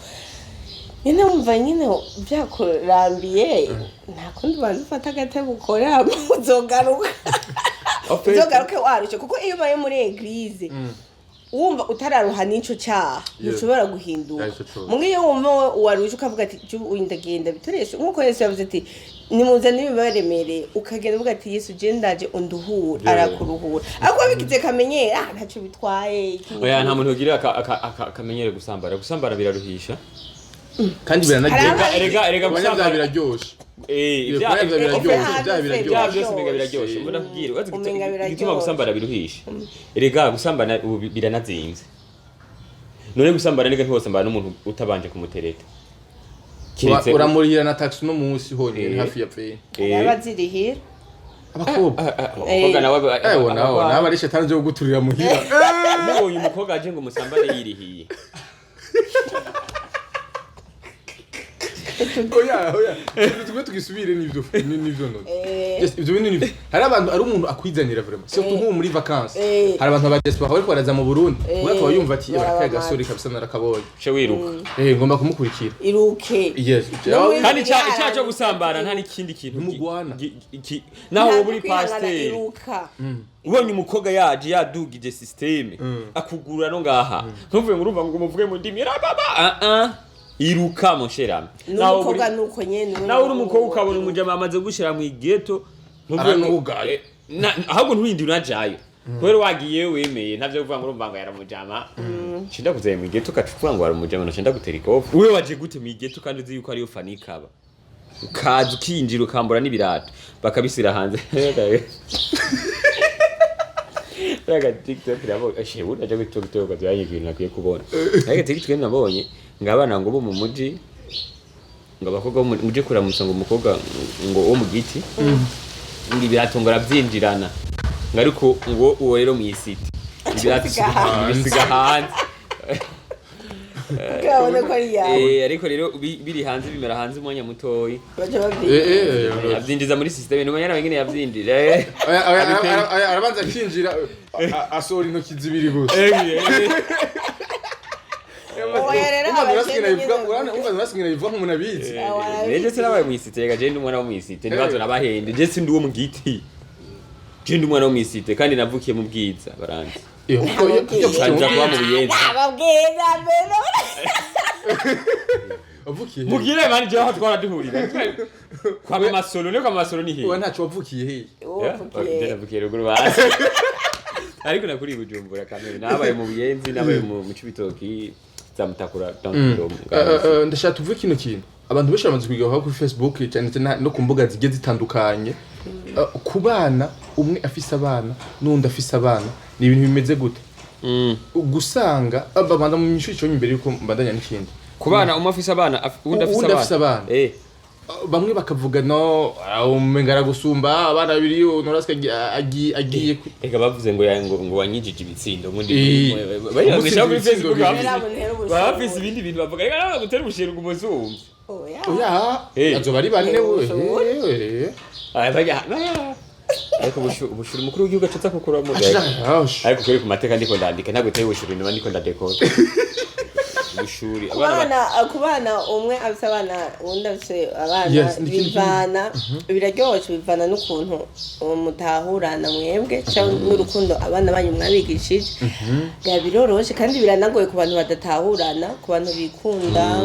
nyine. Wumva nyine byakurambiye, nta kundi, ubanza ufata agatebe ukora, uzogaruka, uzogaruke warushe, kuko iyo ubaye muri église wumva utararuha n'ico cyaha, ntushobora guhinduka. Yeah, ico cose. Muga iyo wumva waruje ukavuga ati "Ju, uyu ndagenda bitoreshe," nk'uko Yesu yavuze ati nimuzane ibibaremereye, ukagenda uvuga ati "Yesu, je ndaje unduhure," arakuruhura. Ariko wabigize kamenyera, ah, ntacyo bitwaye iki Oya, n'iki. nta muntu ugira akamenyere gusambara. Gusambara biraruhisha. Kandi Hari biranaryoha. Erega Abanyabyaha gusambara biraryoshe. Ibyaha Ibyaha biraryoshe, Ibyaha ibyaha byose. Ibyaha biraryoshe. byose umenga biraryoshe. Mbona kubwira, urazi Umenga igituma biraryoshe. gusambara biruhisha? Erega gusambana ubu biranazinze. None gusambana nega ntiwosambana n'umuntu utabanje kumutereta. Kiretse Uramurihira na taxi no munsi honyine hafi ya pfe. Hari abazirihira. Abakobwa. Abakobwa nawe Ewo nawe nawe ari shetani ryo guturira muhira. Mubonye umukobwa aje ngo musambane yirihiye. Oya, oya, tugwe tugisubire n'ivyo n'ivyo none. Yes, ivyo bintu nivyo. Hari abantu, ari umuntu akwizanira vraiment, surtout nko muri vacances. Hari abantu ba diaspora bariko baraza mu Burundi, ubwo akaba yumva ati baraba barakaye gasore amazi. kabisa, narakabonye. Ce wiruka. Ngomba kumukurikira. Iruke. Yes. No muri- Kandi icyaha cyo gusambana nta n'ikindi kintu Ntimugwana. Naho wowe uri Kwihangana, pasiteri, iruka. Ubonye umukobwa yaje yadugije système, akugura no ngaha, ntuvuge ngo urumva ngo muvuge mu ndimi rababa, ah ah. Iruka, mon cher ami. N'umukobwa nuko nyene. Nawe uri umukobwa, ukabona umujama amaze gushira mu igeto, ntuvuge ngo Aranugaye. Ahubwo nturinde unajayo, kubera wagiye wemeye, ntavyo kuvuga ngo urumva ngo yaramujama nshinda kuzaye mu igeto, ukaca uvuga ngo waramujama, nashinda gutera ikofu. Wewe waje gute mu igeto kandi uzi yuko ariyo fanikaba, ukaza ukinjira ukambura n'ibirato bakabisira hanze? Raga TikTok nabonye, ashe bundi aje kuri TikTok byanye ibintu nakwiye kubona. Ariko TikTok nabonye ngo abana ngo bo mu muji, ngo abakobwa bo muje kuramutsa ngo umukobwa ngo wo mu giti, ngo ibirato ngo aravyinjirana, ngo ariko ngo uwo rero mw'isiti ibirato Bisiga hanze. bisiga hanze. Ukabona ko ari yawe. Ariko rero biri hanze, bimera hanze umwanya mutoyi. Baca bavyinjiza. Yavyinjiza muri système, numenya nawe ingene yavyinjira. Oya, oya, oya, arabanza akinjira, asohora intoki zibiri gusa. Oya rero, Umva abakene nyene. Umva nasigaye bivuga nk'umuntu abizi. Neje sinabaye mw'isite rega, je ndi umwana wo mw'isite, ntibazo nabahende, je sindi uwo mu giti, je ndi umwana wo mw'isite kandi navukiye mu Bwiza, baranzi. Nja kuba mu Buyenzi. Ababwiza mbere. Wavukiye he? Mugire mani, je aho twara duhurira kwa Masoro, ne kwa Masoro ni Oya, hehe? ntaco wavukiye hehe? Je navukiye ruguru basi, ariko nakuriye i Bujumbura kamere, nabaye mu Buyenzi, nabaye mu Cibitoki za Mutakura, donc. Ndashaka tuvuge kino kintu abantu benshi bamaze kwigaho kuri Facebook cyane cyane no ku mbuga zigiye zitandukanye. Ku bana, umwe afise abana n'undi afise abana, ni ibintu bimeze gute? Gusanga babanza mu mishuri ico imbere yuko mbandanya n'ikindi. Ku bana, umwe afise abana, uwundi afise Uwundi afise abana. Bamwe bakavuga no umenga aragusumba abana babiri, Norasika agiye Eka bavuze ngo ngo wanyijije ibitsindo ubundi. Umutsindo kuri ibitsindo Facebook bibiri. baba bafise ibindi bintu bavuga, reka nawe gutera ubusheru ku muzumva. Oya. Oya, azoba ari bane we. Ariko ubushuri umukuru w'igihugu acaza kukuramo. Ariko kuri ku mateka ndiko ndandika, ntabwo uteye ubushuri niba ndiko ndadekora ubushuri Ku abana bana, ku bana umwe afise abana, uwundi afise abana, Yes, ni ikindi. bivana, biraryoshe, bivana n'ukuntu mutahurana mwebwe cyangwa n'urukundo abana banyu mwabigishije. Biba biroroshe kandi biranagoye ku bantu badatahurana, ku bantu bikunda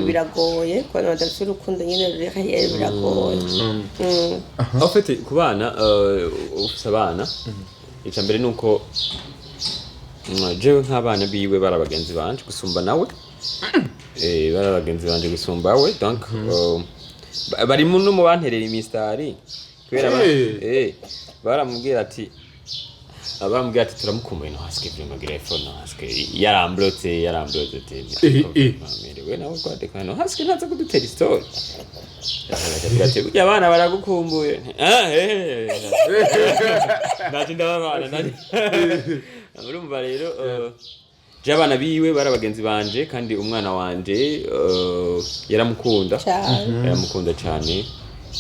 biragoye, ku bantu badafite urukundo nyine ruri réel biragoye. En fait, ku bana, ufise abana, icya mbere ni uko jewe nk'abana biwe bari abagenzi banje gusumba nawe. Bari abagenzi banje gusumba we, donc bari no mu banterera imisitari kubera baramubwira ati, baramubwira ati turamukumbuye no hasike vraiment grefo no hasike yaramblotse, yaramblotse ati merewe nawe kwadeka no hasike ntaza kudutera story. Aravuga ati burya abana baragukumbuye. Ah, ndaje ndababana ndaje. Urumva rero, je abana biwe bari abagenzi banje, kandi umwana wanje yaramukunda. Cyane. Yaramukunda cyane.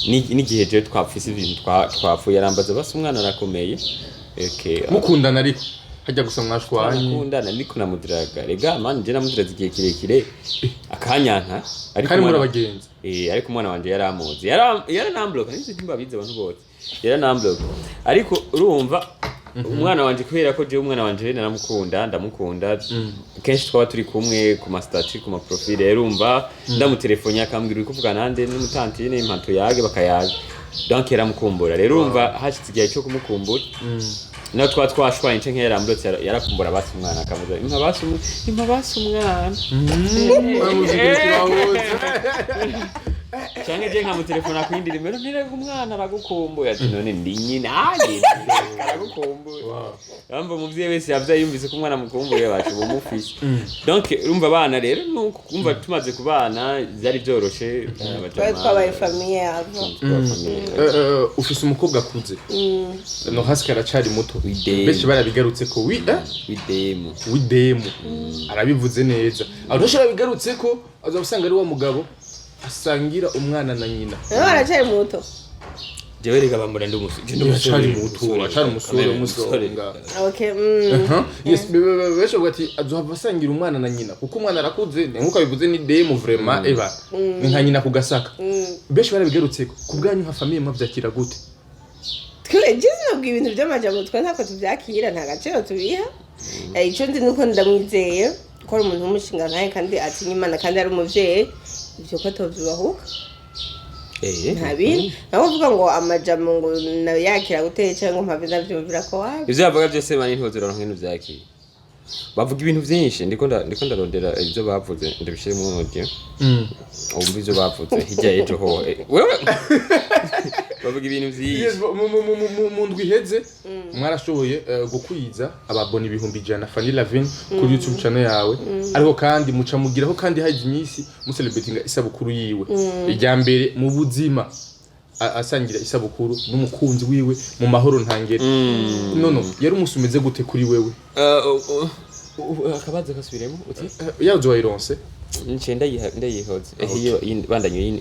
N'igihe je twapfise ibintu twapfuye, yarambaza basi umwana arakomeye. Okay. Mukundana ariko hajya gusa mwashwanye? Twarakundana, niko namudiraga rega man, je namudiraga igihe kirekire akanyanka, ariko Kandi muri abagenzi. Ariko umwana wanje yaramuzi, yaranambloka, nizo ntimbabizi abantu bose, yaranambloka. Ariko urumva umwana wanje, kubera ko jewe umwana wanje naramukunda, ndamukunda, kenshi twaba turi kumwe ku ma statut, ku ma profil, rero urumva ndamutelefone akambwira uri kuvuga nande n'umutantine impanto yage bakayaga, donc yaramukumbura. Rero urumva hashitse igihe cyo kumukumbura, naho twaba twashwanye canke yaramburotse, yarakumbura basi umwana, akamuza impa basi impa basi umwana. Canke je nkamutelefona kuyindi nimero, nterega umwana aragukumbuye, ati none ndi nyina aragukumbuye. Urumva umuvyeyi wese yavyaye yumvise ko umwana amukumbuye, bacu bumufise. Donc urumva abana rero nuko urumva tumaze kubana vyari vyoroshe. Twari twabaye famille yavo. Ufise umukobwa akuze, no hasi aracari muto. W'idemu. Benshi barabigarutse ko wi W'idemu. W'idemu, arabivuze neza. Abantu benshi barabigarutse ko aza usanga ari wa mugabo asangira umwana na nyina. Nawe aracyari muto. Jewe rega bambura ndi umusore, je ndi umusore. Aracari muto, aracari umusore, umusonga. Okay. Aha, yes, benshi bavuga ati azohava asangira umwana na nyina kuko umwana arakuze, nkuko abivuze ni demu vraiment, eba ni nka nyina ku gasaka. Benshi barabigarutse ko ku bwanyu nka famille mwavyakira gute? Twe je sinabwiye ibintu by'amajambo, twe ntako tubyakira, nta gaciro tubiha. Icyo nzi nuko ndamwizeye. Ko ari umuntu w'umushinga nkaye kandi atinya Imana kandi ari umuvyeyi, ivyo ko atovyubahuka. Nta bindi nawe uvuga ngo amajambo ngo yakira guteye cyangwa mpave ndavyumvira ko wabi. Ivyo bavuga byose mani ntiwozironka nk'ibintu vyakira. Bavuga ibintu vyinshi, ndiko ndarondera ivyo bavuze, ndabishire mu audio wumva ivyo bavuze hirya y'ejo ho. Wewe bavuga ibintu vyinshi. Yes, mu ndwi iheze mwarashoboye gukwiza ababona 100,000 Fanny Lavin kuri YouTube channel yawe, ariko kandi muca mugiraho kandi haje iminsi mucelebratinga isabukuru yiwe irya mbere mu buzima, asangira isabukuru n'umukunzi wiwe mu mahoro ntangere. Nono yari umunsi umeze gute kuri wewe? Akabazo kasubiremo uti? Yawe wayironse. Nce ndayihoze. Iyo bandanye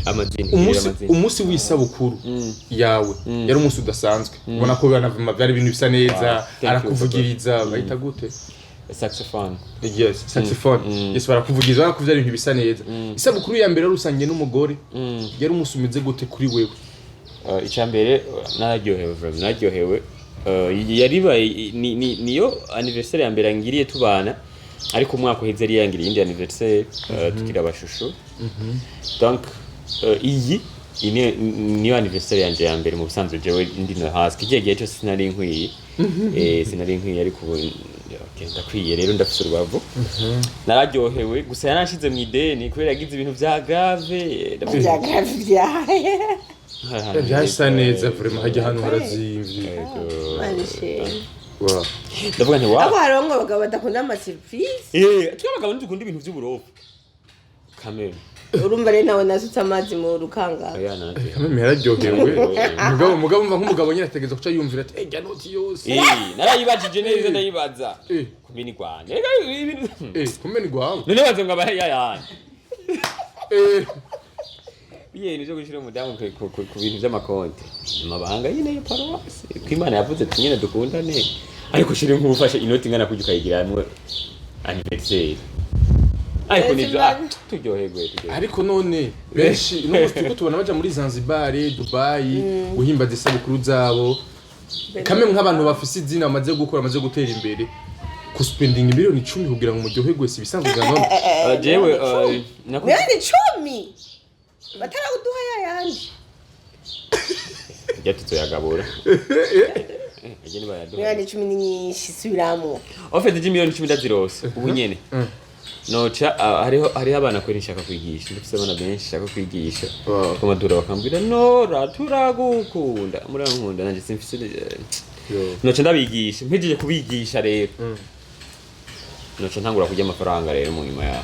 amazina. Umunsi amazina. Umunsi w'isabukuru yawe yari umunsi udasanzwe, ubona ko byari ibintu bisa neza. Wow, thank you. Arakuvugiriza, bayita gute? Saxophone. Yes, saxophone. Yes, barakuvugiriza, ubona ko byari ibintu bisa neza. Isabukuru ya mbere wari usangiye n'umugore, yari umunsi umeze gute kuri wewe? Icya mbere, nararyohewe vraiment, nararyohewe. Yaribaye niyo anniversaire ya mbere ngiriye tubana, ariko umwaka uheze yari yangiriye iyindi anniversaire, tukiri abashusho. Donc iyi niyo anniversaire yanje ya mbere mu busanzwe jewe ndi no hasi. Kigiye gihe cyose sinari nkwiye, sinari nkwiye, ariko ubu okay, ndakwiye rero, ndafise urubavu. Nararyohewe gusa yaranshize mu ideni kubera yagize ibintu vya grave. Bya grave byaye. Byasa neza vraiment, hajya hano harazimvye. Manishimwe. Wow. Ndavuga nti wa Ariko hariho ngo abagabo badakunda ama surprise. Twe abagabo ntidukunda ibintu vy'uburofu kamere. Urumva rero nawe nasutse amazi mu rukangara. Oya, nanje. Kameme yararyohewe, mugabo mva nk'umugabo nyine ategereza kuca yumvira ati ejya noti yose. Narayibajije neza, ndayibaza. Kumbe ni rwanda. Ega, ibintu Kumbe ni gwawe. None baze ngo abahe yayandi. Biye ibintu vyo gushira umudamu ku bintu vy'amakonti, amabanga nyine ya paruwasi, ko Imana yavuze ati nyine dukundane, ariko shira nk'ufashe inoti ingana kurya ukayigiramwo anniversaire, ariko nivyo, turyoherwe, turyoherwe. Ariko none benshi n'ubu turiko tubona baja muri Zanzibar, Dubai guhimbaza isabukuru zabo. Kamwe nk'abantu bafise izina, bamaze gukora, bamaze gutera imbere, kuspendinga 10 miliyoni kugira ngo muryoherwe si ibisanzwe bwa none. Jewe 10 miliyoni bataraguduha yayandi. Rya tuzoyagabura. Ajye nibayaduha. 10 miliyoni ni nyinshi, subiramo. En fait, je 10 miliyoni ndazirose ubu nyene, noca hariho abana kweri nshaka kwigisha. Ndafise abana benshi nshaka kwigisha. Bamadura bakambwira: "Nora, turagukunda, murankunda." Nanje simfise noca ndabigisha. Mpejeje kubigisha rero, noca ntangura kurya amafaranga rero. Mu nyuma yaho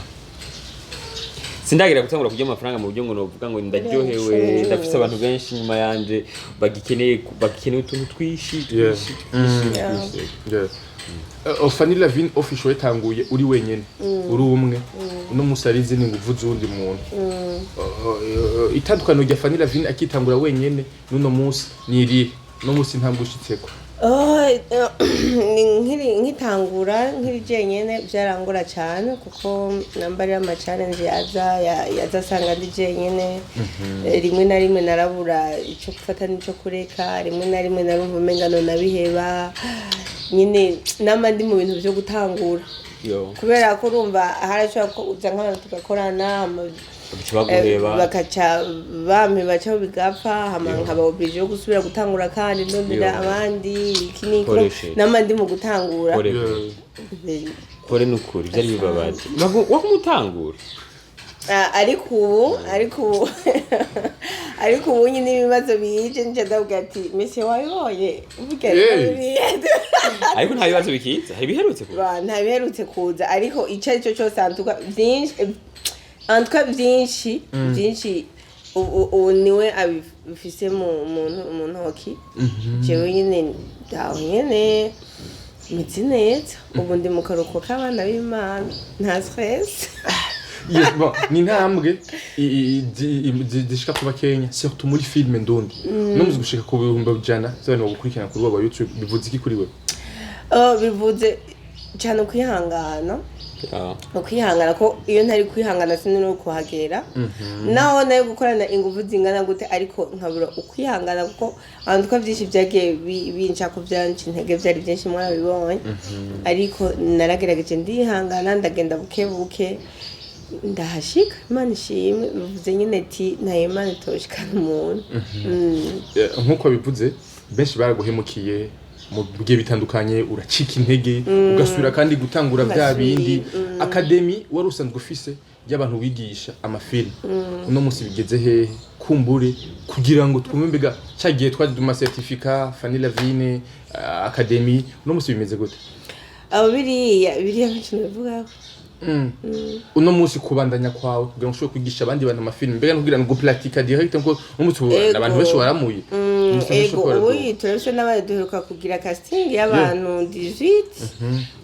sindagira gutangura kurya amafaranga mu buryo ngo novuga ngo ndaryohewe. Ndafise abantu benshi inyuma yanje bagikeneye utuntu twinshi twinshi twinshi twinshi. Yeah. Fanny Lavine Official yatanguye uri wenyene, uri umwe. Uno musi ari izindi nguvu z'uwundi muntu. Itandukaniro rya Fanny Lavine akitangura wenyene n'uno musi ni irihe? Uno musi intambwe ushitseko? Oh, ni nkitangura nkiri jenyene byarangora cyane, kuko namba ari ama challenge yaza yaza asanga ndi jenyene. Rimwe na rimwe narabura icyo gufata n'icyo kureka, rimwe na rimwe narumva umenga nabiheba nyine, nama ndi mu bintu byo gutangura. Yo. Kubera ko urumva harashobora kuza nk'abantu tugakorana bagaca baguheba. Bakaca bampeba cyangwa bigapfa, hama nkaba obligé yo gusubira gutangura kandi ndondera abandi, iki n'iki. Koreshe. Nama ndi mu gutangura. Kore. Kore nukuri byari bibabaje. Wakumutangura. Ah, ariko ubu nyine ibibazo bije nje ndavuga ati: "Mese wabibonye burya rero biriya." Ariko nta bibazo bikiza, hari ibiherutse kuza? Ba, nta biherutse kuza, ariko icyo ari cyo cyose, antuka byinshi, antuka byinshi byinshi, ubu niwe abifise mu ntoki. Jewe nyine ndaho nyene meze neza, ubu ndi mu karuhuko k'abana b'Imana, nta stress. Yes, bon, ni intambwe zishika kuba Kenya, surtout muri filme ndundi. No muzi gushika ku 100,000 z'abantu bagukurikirana kuri wa YouTube, bivuze iki kuri we? Oh, bivuze Cyane ukwihangana. Yeah. Ukwihangana, ko iyo ntari kwihangana sinari no kuhagera, naho nayo gukorana ingufu zingana gute, ariko nkabura ukwihangana, kuko ahantu ko byinshi byagiye binca ko byanca intege, byari byinshi, mwarabibonye. Ariko naragerageje, ndihangana, ndagenda buke buke, ndahashika. Imana ishimwe. Bivuze nyine ati nta Imana itoshikana umuntu. Nk'uko bivuze, benshi baraguhemukiye mu bigiye bitandukanye, uracika intege, ugasubira kandi gutangura bya Ugasubira, bindi. Academy wari usanzwe ufise y'abantu wigisha amafilm, uno munsi bigeze hehe? Kumbure kugira ngo twumve, mbega cya gihe twaje mu certificat Fanny Lavine Academy, uno munsi bimeze gute? Abo biriya benshi nabivugaho. Uno munsi kubandanya kwawe kugira ngo ushobore kwigisha abandi bantu amafilm, mbega kugira ngo pratique direct, nko uno munsi ubu Ego. abantu benshi waramuye. Umunsi benshi Ego. baraduha. Ubu turabise n'abandi, duheruka kugira casting y'abantu 18,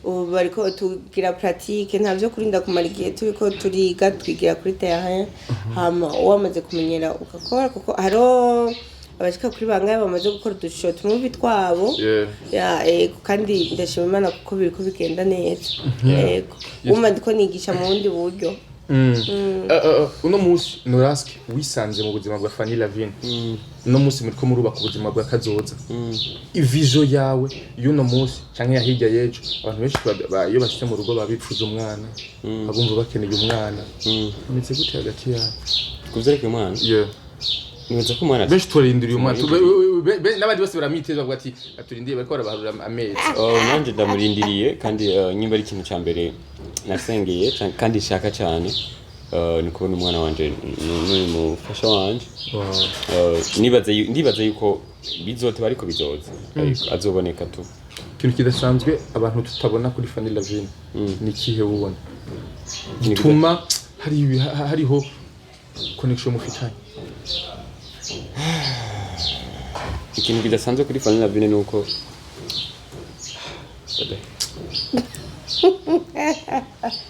ubu bariko tugira pratique. Nta vyo kurinda kumara igihe turiko turiga, twigira kuri terrain, hama wamaze kumenyera ugakora, kuko hariho abashika kuri bangahe bamaze gukora udushort movie twabo. Ya, ego, kandi ndashima Imana kuko biriko bigenda neza. Ego, wumva ndiko nigisha mu bundi buryo. Uno munsi Noraske wisanze mu buzima bwa Fanny Lavine, uno munsi muriko murubaka ubuzima bwa kazoza. Ivision yawe y'uno munsi canke ya hirya y'ejo? Abantu benshi iyo bashitse mu rugo babipfuza umwana, babumva bakeneye umwana. Bimeze gute hagati yabo? Kuvyerekeye umwana, nibaza ko umwana Benshi turarindiriye umwana. N'abandi bose baramwiteza, bavuga ati aturindiriye, bariko barabaharura amezi. Oh, nanje ndamurindiriye, kandi nyimba ari ikintu ca mbere nasengeye kandi nshaka cyane, ni kubona umwana wanje n'uyu mufasha wanje. Ndibaza yuko bizoteba, ariko bizoza, ariko azoboneka tu. Ikintu kidasanzwe abantu tutabona kuri Fanny Lavine ni ikihe wubona gituma hariho connection mufitanye? Ikintu kidasanzwe kuri Fanny Lavine ni uko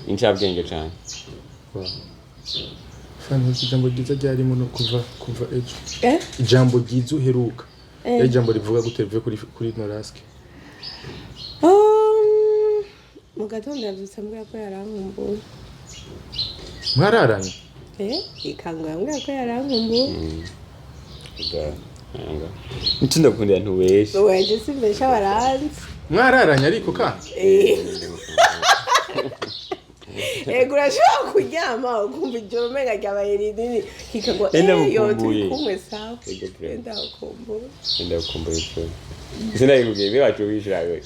incabwenge cyane. Fanny, ijambo ryiza ryarimo no kuva ejo? Eh? Ijambo ryiza uheruka, yari ijambo rivuga gute, rivuye kuri Noraske? Mu gatondo yabyutse ambwira ko yarankumbuye. Mwararanye? Eh, ikangura ambwira ko yarankumbuye. Nico ndakundira, ntubeshe. Weje simbesha, baranzi. Mwararanye ariko ka Ego, urashobora kuryama ukumva ijoro umenga ryabaye rinini, kikagwa. Enda Eh, yo mukumbuye. turi kumwe, sawa. Ego, pre. Enda ukumbuye. Ndakumbuye pe. Sinabikubwiye bibacu bishura we.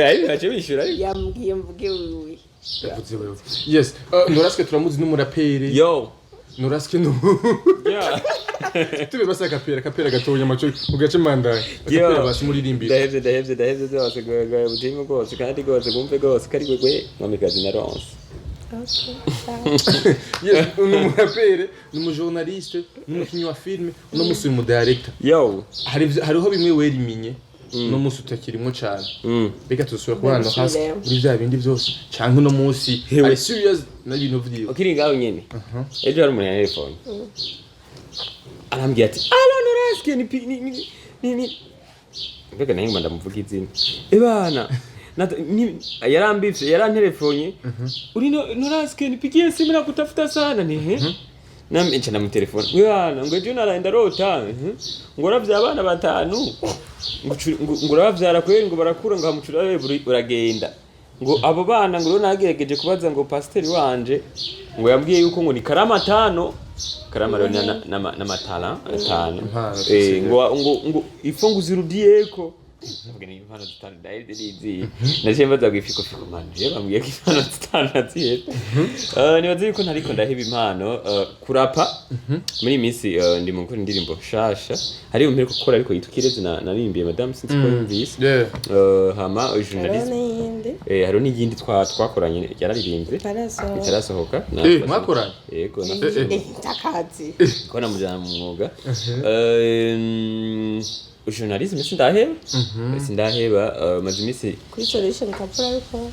Ayi, bibacu bishura ariko. Yambwiye mvuge wiwe. Yavuze wewe. Yes, Noraske turamuzi n'umuraperi. Yo. Noraske no Yeah. tube basa akapera gatonya maco mu gace mandaye akapera basi muririmbira. Ndahevye, ndahevye, ndahevye byose, gwe butimu rwose, kandi rwose bumve rwose ko ari gwe mwamikazi na Ronse. Okay, sawa. Yes, ni umuraperi, ni umujournaliste, ni umukinnyi wa filime, uno musi uri umudirector. Yo. Hariho bimwe weriminye uno musi utakirimo cane. Reka tuzosubira kubana Noraske Ndabishimira. muri vya bindi byose, canke uno musi Hewe. ari serious n'ibintu vyiwe? Ukiri ngaho nyene, ejo hari umuntu yantelefone arambwira ati: "Allô Noraske, ni ni ni ni ni mbega naye ngoma ndamuvuga izina ebana." Yarambivye, yarantelefone: "Uri Noraske? Nipigie simu, nakutafuta sana." Ni he nami nca ndamutelefona: "Bwana, ngo ejo naraye ndarota, ngo uravye abana batanu, ngo urabavyara kweri, ngo barakura, ngo hamucura uragenda, ngo abo bana, ngo rero nagerageje kubaza, ngo pasiteri wanje ngo yambwiye yuko ngo ni karama atanu, karama rero n'amatara atanu." Impano. Ngo ifo ngo uzirudiyeko. Ndavuga ni impano zitanu ndaheze niziye, naciye mbaza ngo ifiko fiko mani je bambwiye ko impano zitanu naziye. Nibaza yuko ntariko ndaheba impano, kurapa muri iyi minsi, ndi mu gukora indirimbo nshasha, hariyo mperuka gukora ariko yitwa Kirezi, narimbiye madame, sinzi ko yumvise. Yeah. Hama Hariho journalisme. n'iyindi. Hariho n'iyindi twakoranye yararirimbye. Itarasohoka. Itarasohoka. Mwakoranye? Yego. Ntakazi. Ko namujyana mu mwuga. Journalisme sindaheba, maze iminsi Kuri Solution Couple ariko.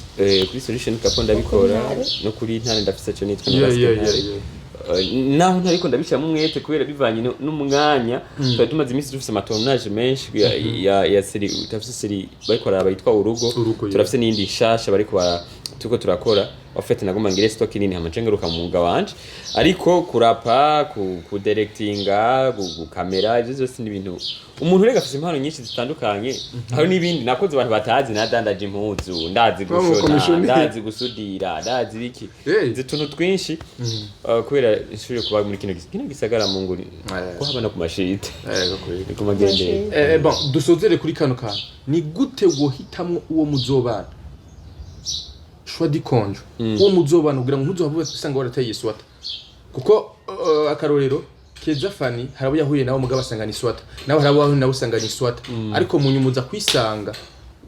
Kuri Solution Couple ndabikora. Ntare. No kuri Ntare ndafise cyo nitwa Yeah, Noraske yeah, Ntare. yeah, yeah. Naho ntariko ndabishyiramo umwete kubera bivanye n'umwanya. Twari tumaze iminsi dufise ama tournage menshi ya série. Turafise série bariko baraba yitwa Urugo. Urugo, yeah. Turafise n'iyindi nshasha bariko bara turiko turakora. En fait, nagomba ngire stock nini, hama nce ngaruka mu mwuga wanje. Ariko kurapa, kudirectinga, gukamera, ivyo vyose ni ibintu umuntu rega afise impano nyinshi zitandukanye. Hari n'ibindi nakoze abantu batazi: nadandaje impuzu, ndazi Wa mu gushona, commissionnaire. ndazi gusudira, ndazi biki. Hey. Nzi utuntu twinshi. Kubera nsubire kuba muri kino gisagara mu nguri ko haba no ku mashite. Yego, kweli. Ni ku magendere. Bon, dusozere kuri kano kantu: ni gute wohitamwo uwo muzobana? Choix du conjoint, uwo muzobana, kugira ngo ntuzohave usanga warateye iswata. Kuko akarorero keza, Fani hari abo yahuye nabo mugabo asanga ni swata, nawe hari abo yahuye nabo usanga ni swata, ariko mu nyuma uza kwisanga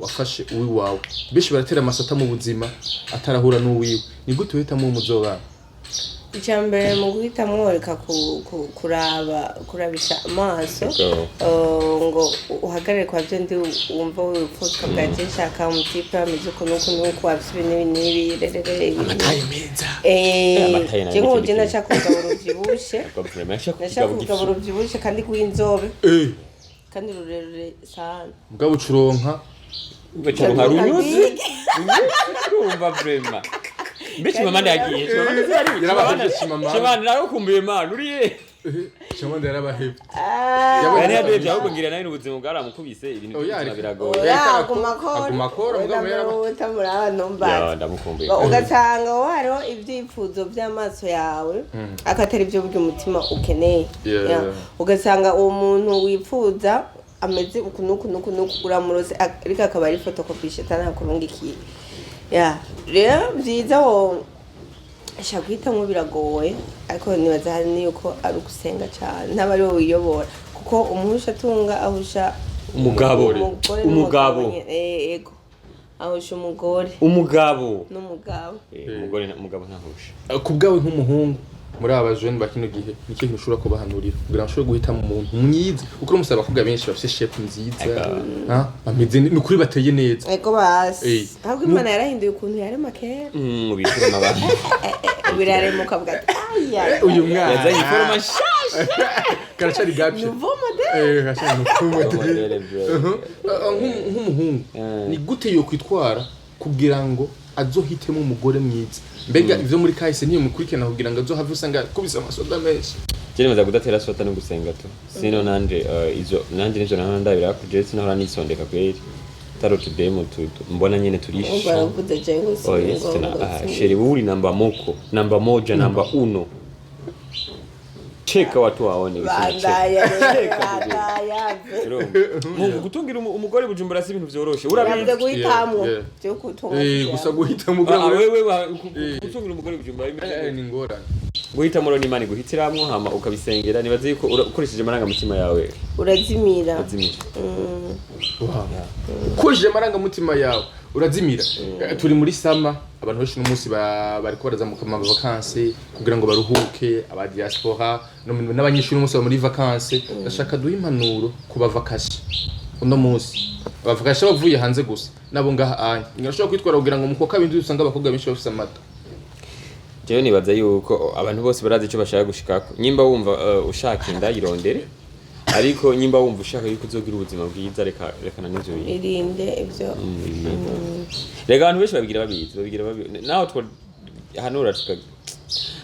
wafashe uwiwawe. Benshi baratera amasata mu buzima atarahura n'uwiwe. Ni gute uhitamo uwo muzobana? Icya mbere mu guhitamo, reka kuraba, kurabisha amaso. Yego. Ngo uhagarare kwa byo ndi wumva wipfuza, ukavuga ati: "Nshaka umu type ameze uku n'uku n'uku, afite ibi n'ibi n'ibi, rerere ibi." Amataye meza. Amataye nayo Je nk'ubu ni je ikindi. ndashaka umugabo ruvyibushe. Ndashaka umugabo ruvyibushe kandi rw'inzobe kandi rurerure sana. Mugabo ucuronka Ugacaronka runyuzi, urumva? Vraiment, mbe Chimamanda yagiye? Chimamanda zari? Yarabahevye Chimamanda. Chimamanda narakumbuye, man, uriye? Chimamanda yarabahevye. Yari yabevye, ahubwo ngira nawe n'ubuzima bwaramukubise, ibintu Oya, by'ubuzima biragoye. Oya, Yariko aguma akora. aguma akora, mugabo Utamuraba Ya, ntumbaze. ndamukumbuye. Ugasanga wowe hariho ibyifuzo by'amaso yawe akatari ibyo burya umutima ukeneye. Ya. Ugasanga uwo muntu wifuza ameze uku n'uku n'uku n'uku, uramurose, ariko akaba ari photocopie shetani akurungikiye. Ya, rero byiza wo shaka guhitamwo biragoye, ariko nibaza hari n'uko ari ugusenga cyane, ntaba ari wowe wiyobora, kuko umuhusha atunga ahusha Umugabo. Umugore. Umugabo. N'umugabo nyene. Ego, ahusha umugore. Umugabo. N'umugabo. Umugore umugabo ntahusha. Ku bwawe nk'umuhungu, muri aba bajene ba kino gihe, ni ikihe kintu ushobora kubahanurira kugira ngo ushobore guhitamo umuntu mwiza? Kuko uramusaba, abakobwa benshi bafite shape nziza, ha? Bameze ni ukuri, bateye neza. Ego basi. Ahubwo Imana yarahinduye ukuntu yarema kera. Ubikure amabanga. Biraremuka, avuga ati: "Aya." Uyu mwana yazanye i forme nshasha. Karacari gapye. Nouveau modèle. Karacari nouveau modèle. Modèle, bro. Nk'umuhungu, ni gute yokwitwara kugira ngo azohitemo umugore mwiza? Mbega ivyo muri kahise niyo mukurikirana kugira ngo azohave usanga kubise amasoda menshi? Je nibaza kudatera swata no gusenga tu. Sino nanje izo nanje nivyo nahora ndabira ko je sinahora nisondeka kweri. Taro tudemo mbona nyene turisha. Baravuze je ngo Oh yes, tena chérie, uri namba moko, namba moja, namba uno. Cheka watu waone usina cheka. Bandaya rero, bandaya. Urumva? Mu gutungira umugore Bujumbura si ibintu vyoroshe. Urabizi. Yavuze guhitamwo. Yeah. Byo gutunga. Gusa guhitamo kugira Ah, ngo wewe gutungira umugore Bujumbura Ni ingorane. Guhitamo rero n'Imana iguhitiramwo, hama ukabisengera. Nibaze yuko ukoresheje amarangamutima yawe urazimira. Uzimira. Wow. Ukoresheje amarangamutima yawe urazimira. Turi muri summer, abantu benshi uno munsi bariko barazamuka mu vacances kugira ngo baruhuke, aba diaspora n'abanyeshuri uno munsi bari muri vacances. Ndashaka duhe impanuro ku bavakasi uno munsi, abavakasi bavuye hanze gusa nabo ngaha anya ngashobora kwitwara kugira ngo mu kwa kabiri usanga abakobwa benshi bafise amata. Jewe nibaza yuko abantu bose barazi icyo bashaka gushikako. Nyimba wumva ushaka inda, yirondere, ariko nyimba wumva ushaka yuko uzogira ubuzima bwiza, reka rekana n'ivyo bintu. Irinde ibyo. Reka, abantu benshi babigira babizi, babigira babizi, naho two hanura tuka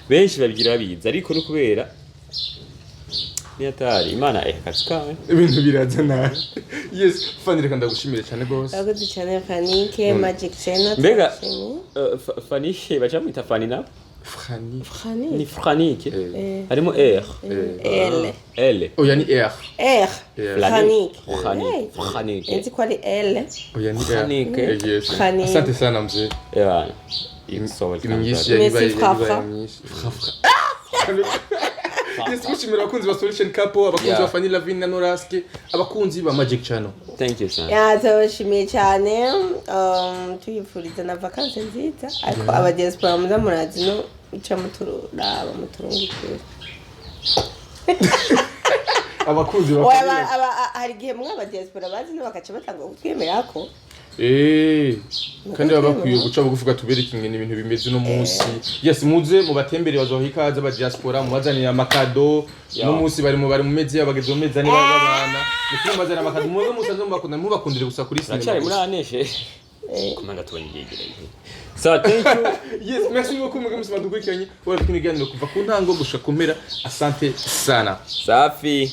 benshi babigira babizi, ariko no kubera ni hatari Imana akazi kawe. Ibintu biraza nabi. Yes, Fani, reka ndagushimire cyane rwose. Urakoze cyane, Fanike Magic Channel. Mbega turashimye. Fanishe baca bamwita Fani na Frani. Frani. Ni Franike. Harimo R. L. L. Oya, ni R. R. R. Franike. Franike. Franike. Nzi ko ari L. Oya, ni R. Franike. Yes. Frani. Asante sana mzee. Yeah. It's so welcome. Imyinshi Brother. yari Merci, Frafra. ibaye myinshi. Frafra. Yes, mushimira abakunzi ba Solution Couple, abakunzi ba Fanny Lavine na Noraske, abakunzi ba Magic Channel. Thank you, son. Ya, turabashimiye cyane, tuyifuriza na vacances nziza, ariko aba diaspora muza murazi no muca muturaba muturungikira. Abakunzi ba Oya, Fanny hari igihe mwe aba diaspora bazi no bakaca batanga kutwemera ko Kandi baba bakwiye guca bugufi tubereke ingene ibintu bimeze uno munsi. Yes, muze mubatembere, bazoha ikaze aba diaspora, mubazanire amakado. Uno munsi bari mu mezi yabo, bageze mu mezi 4 babana. Ni mubazanire amakado, muze musanze mubakunda, mubakundire gusa kuri cinema Turacari muri gusa. aneshe kumanga tubonye igegeranye. So thank you. Yes, merci beaucoup mwebwe mwese mwadukurikiranye. Wari kumwe ibiganiro kuva ku ntango gushika ku mpera. Asante sana. Safi.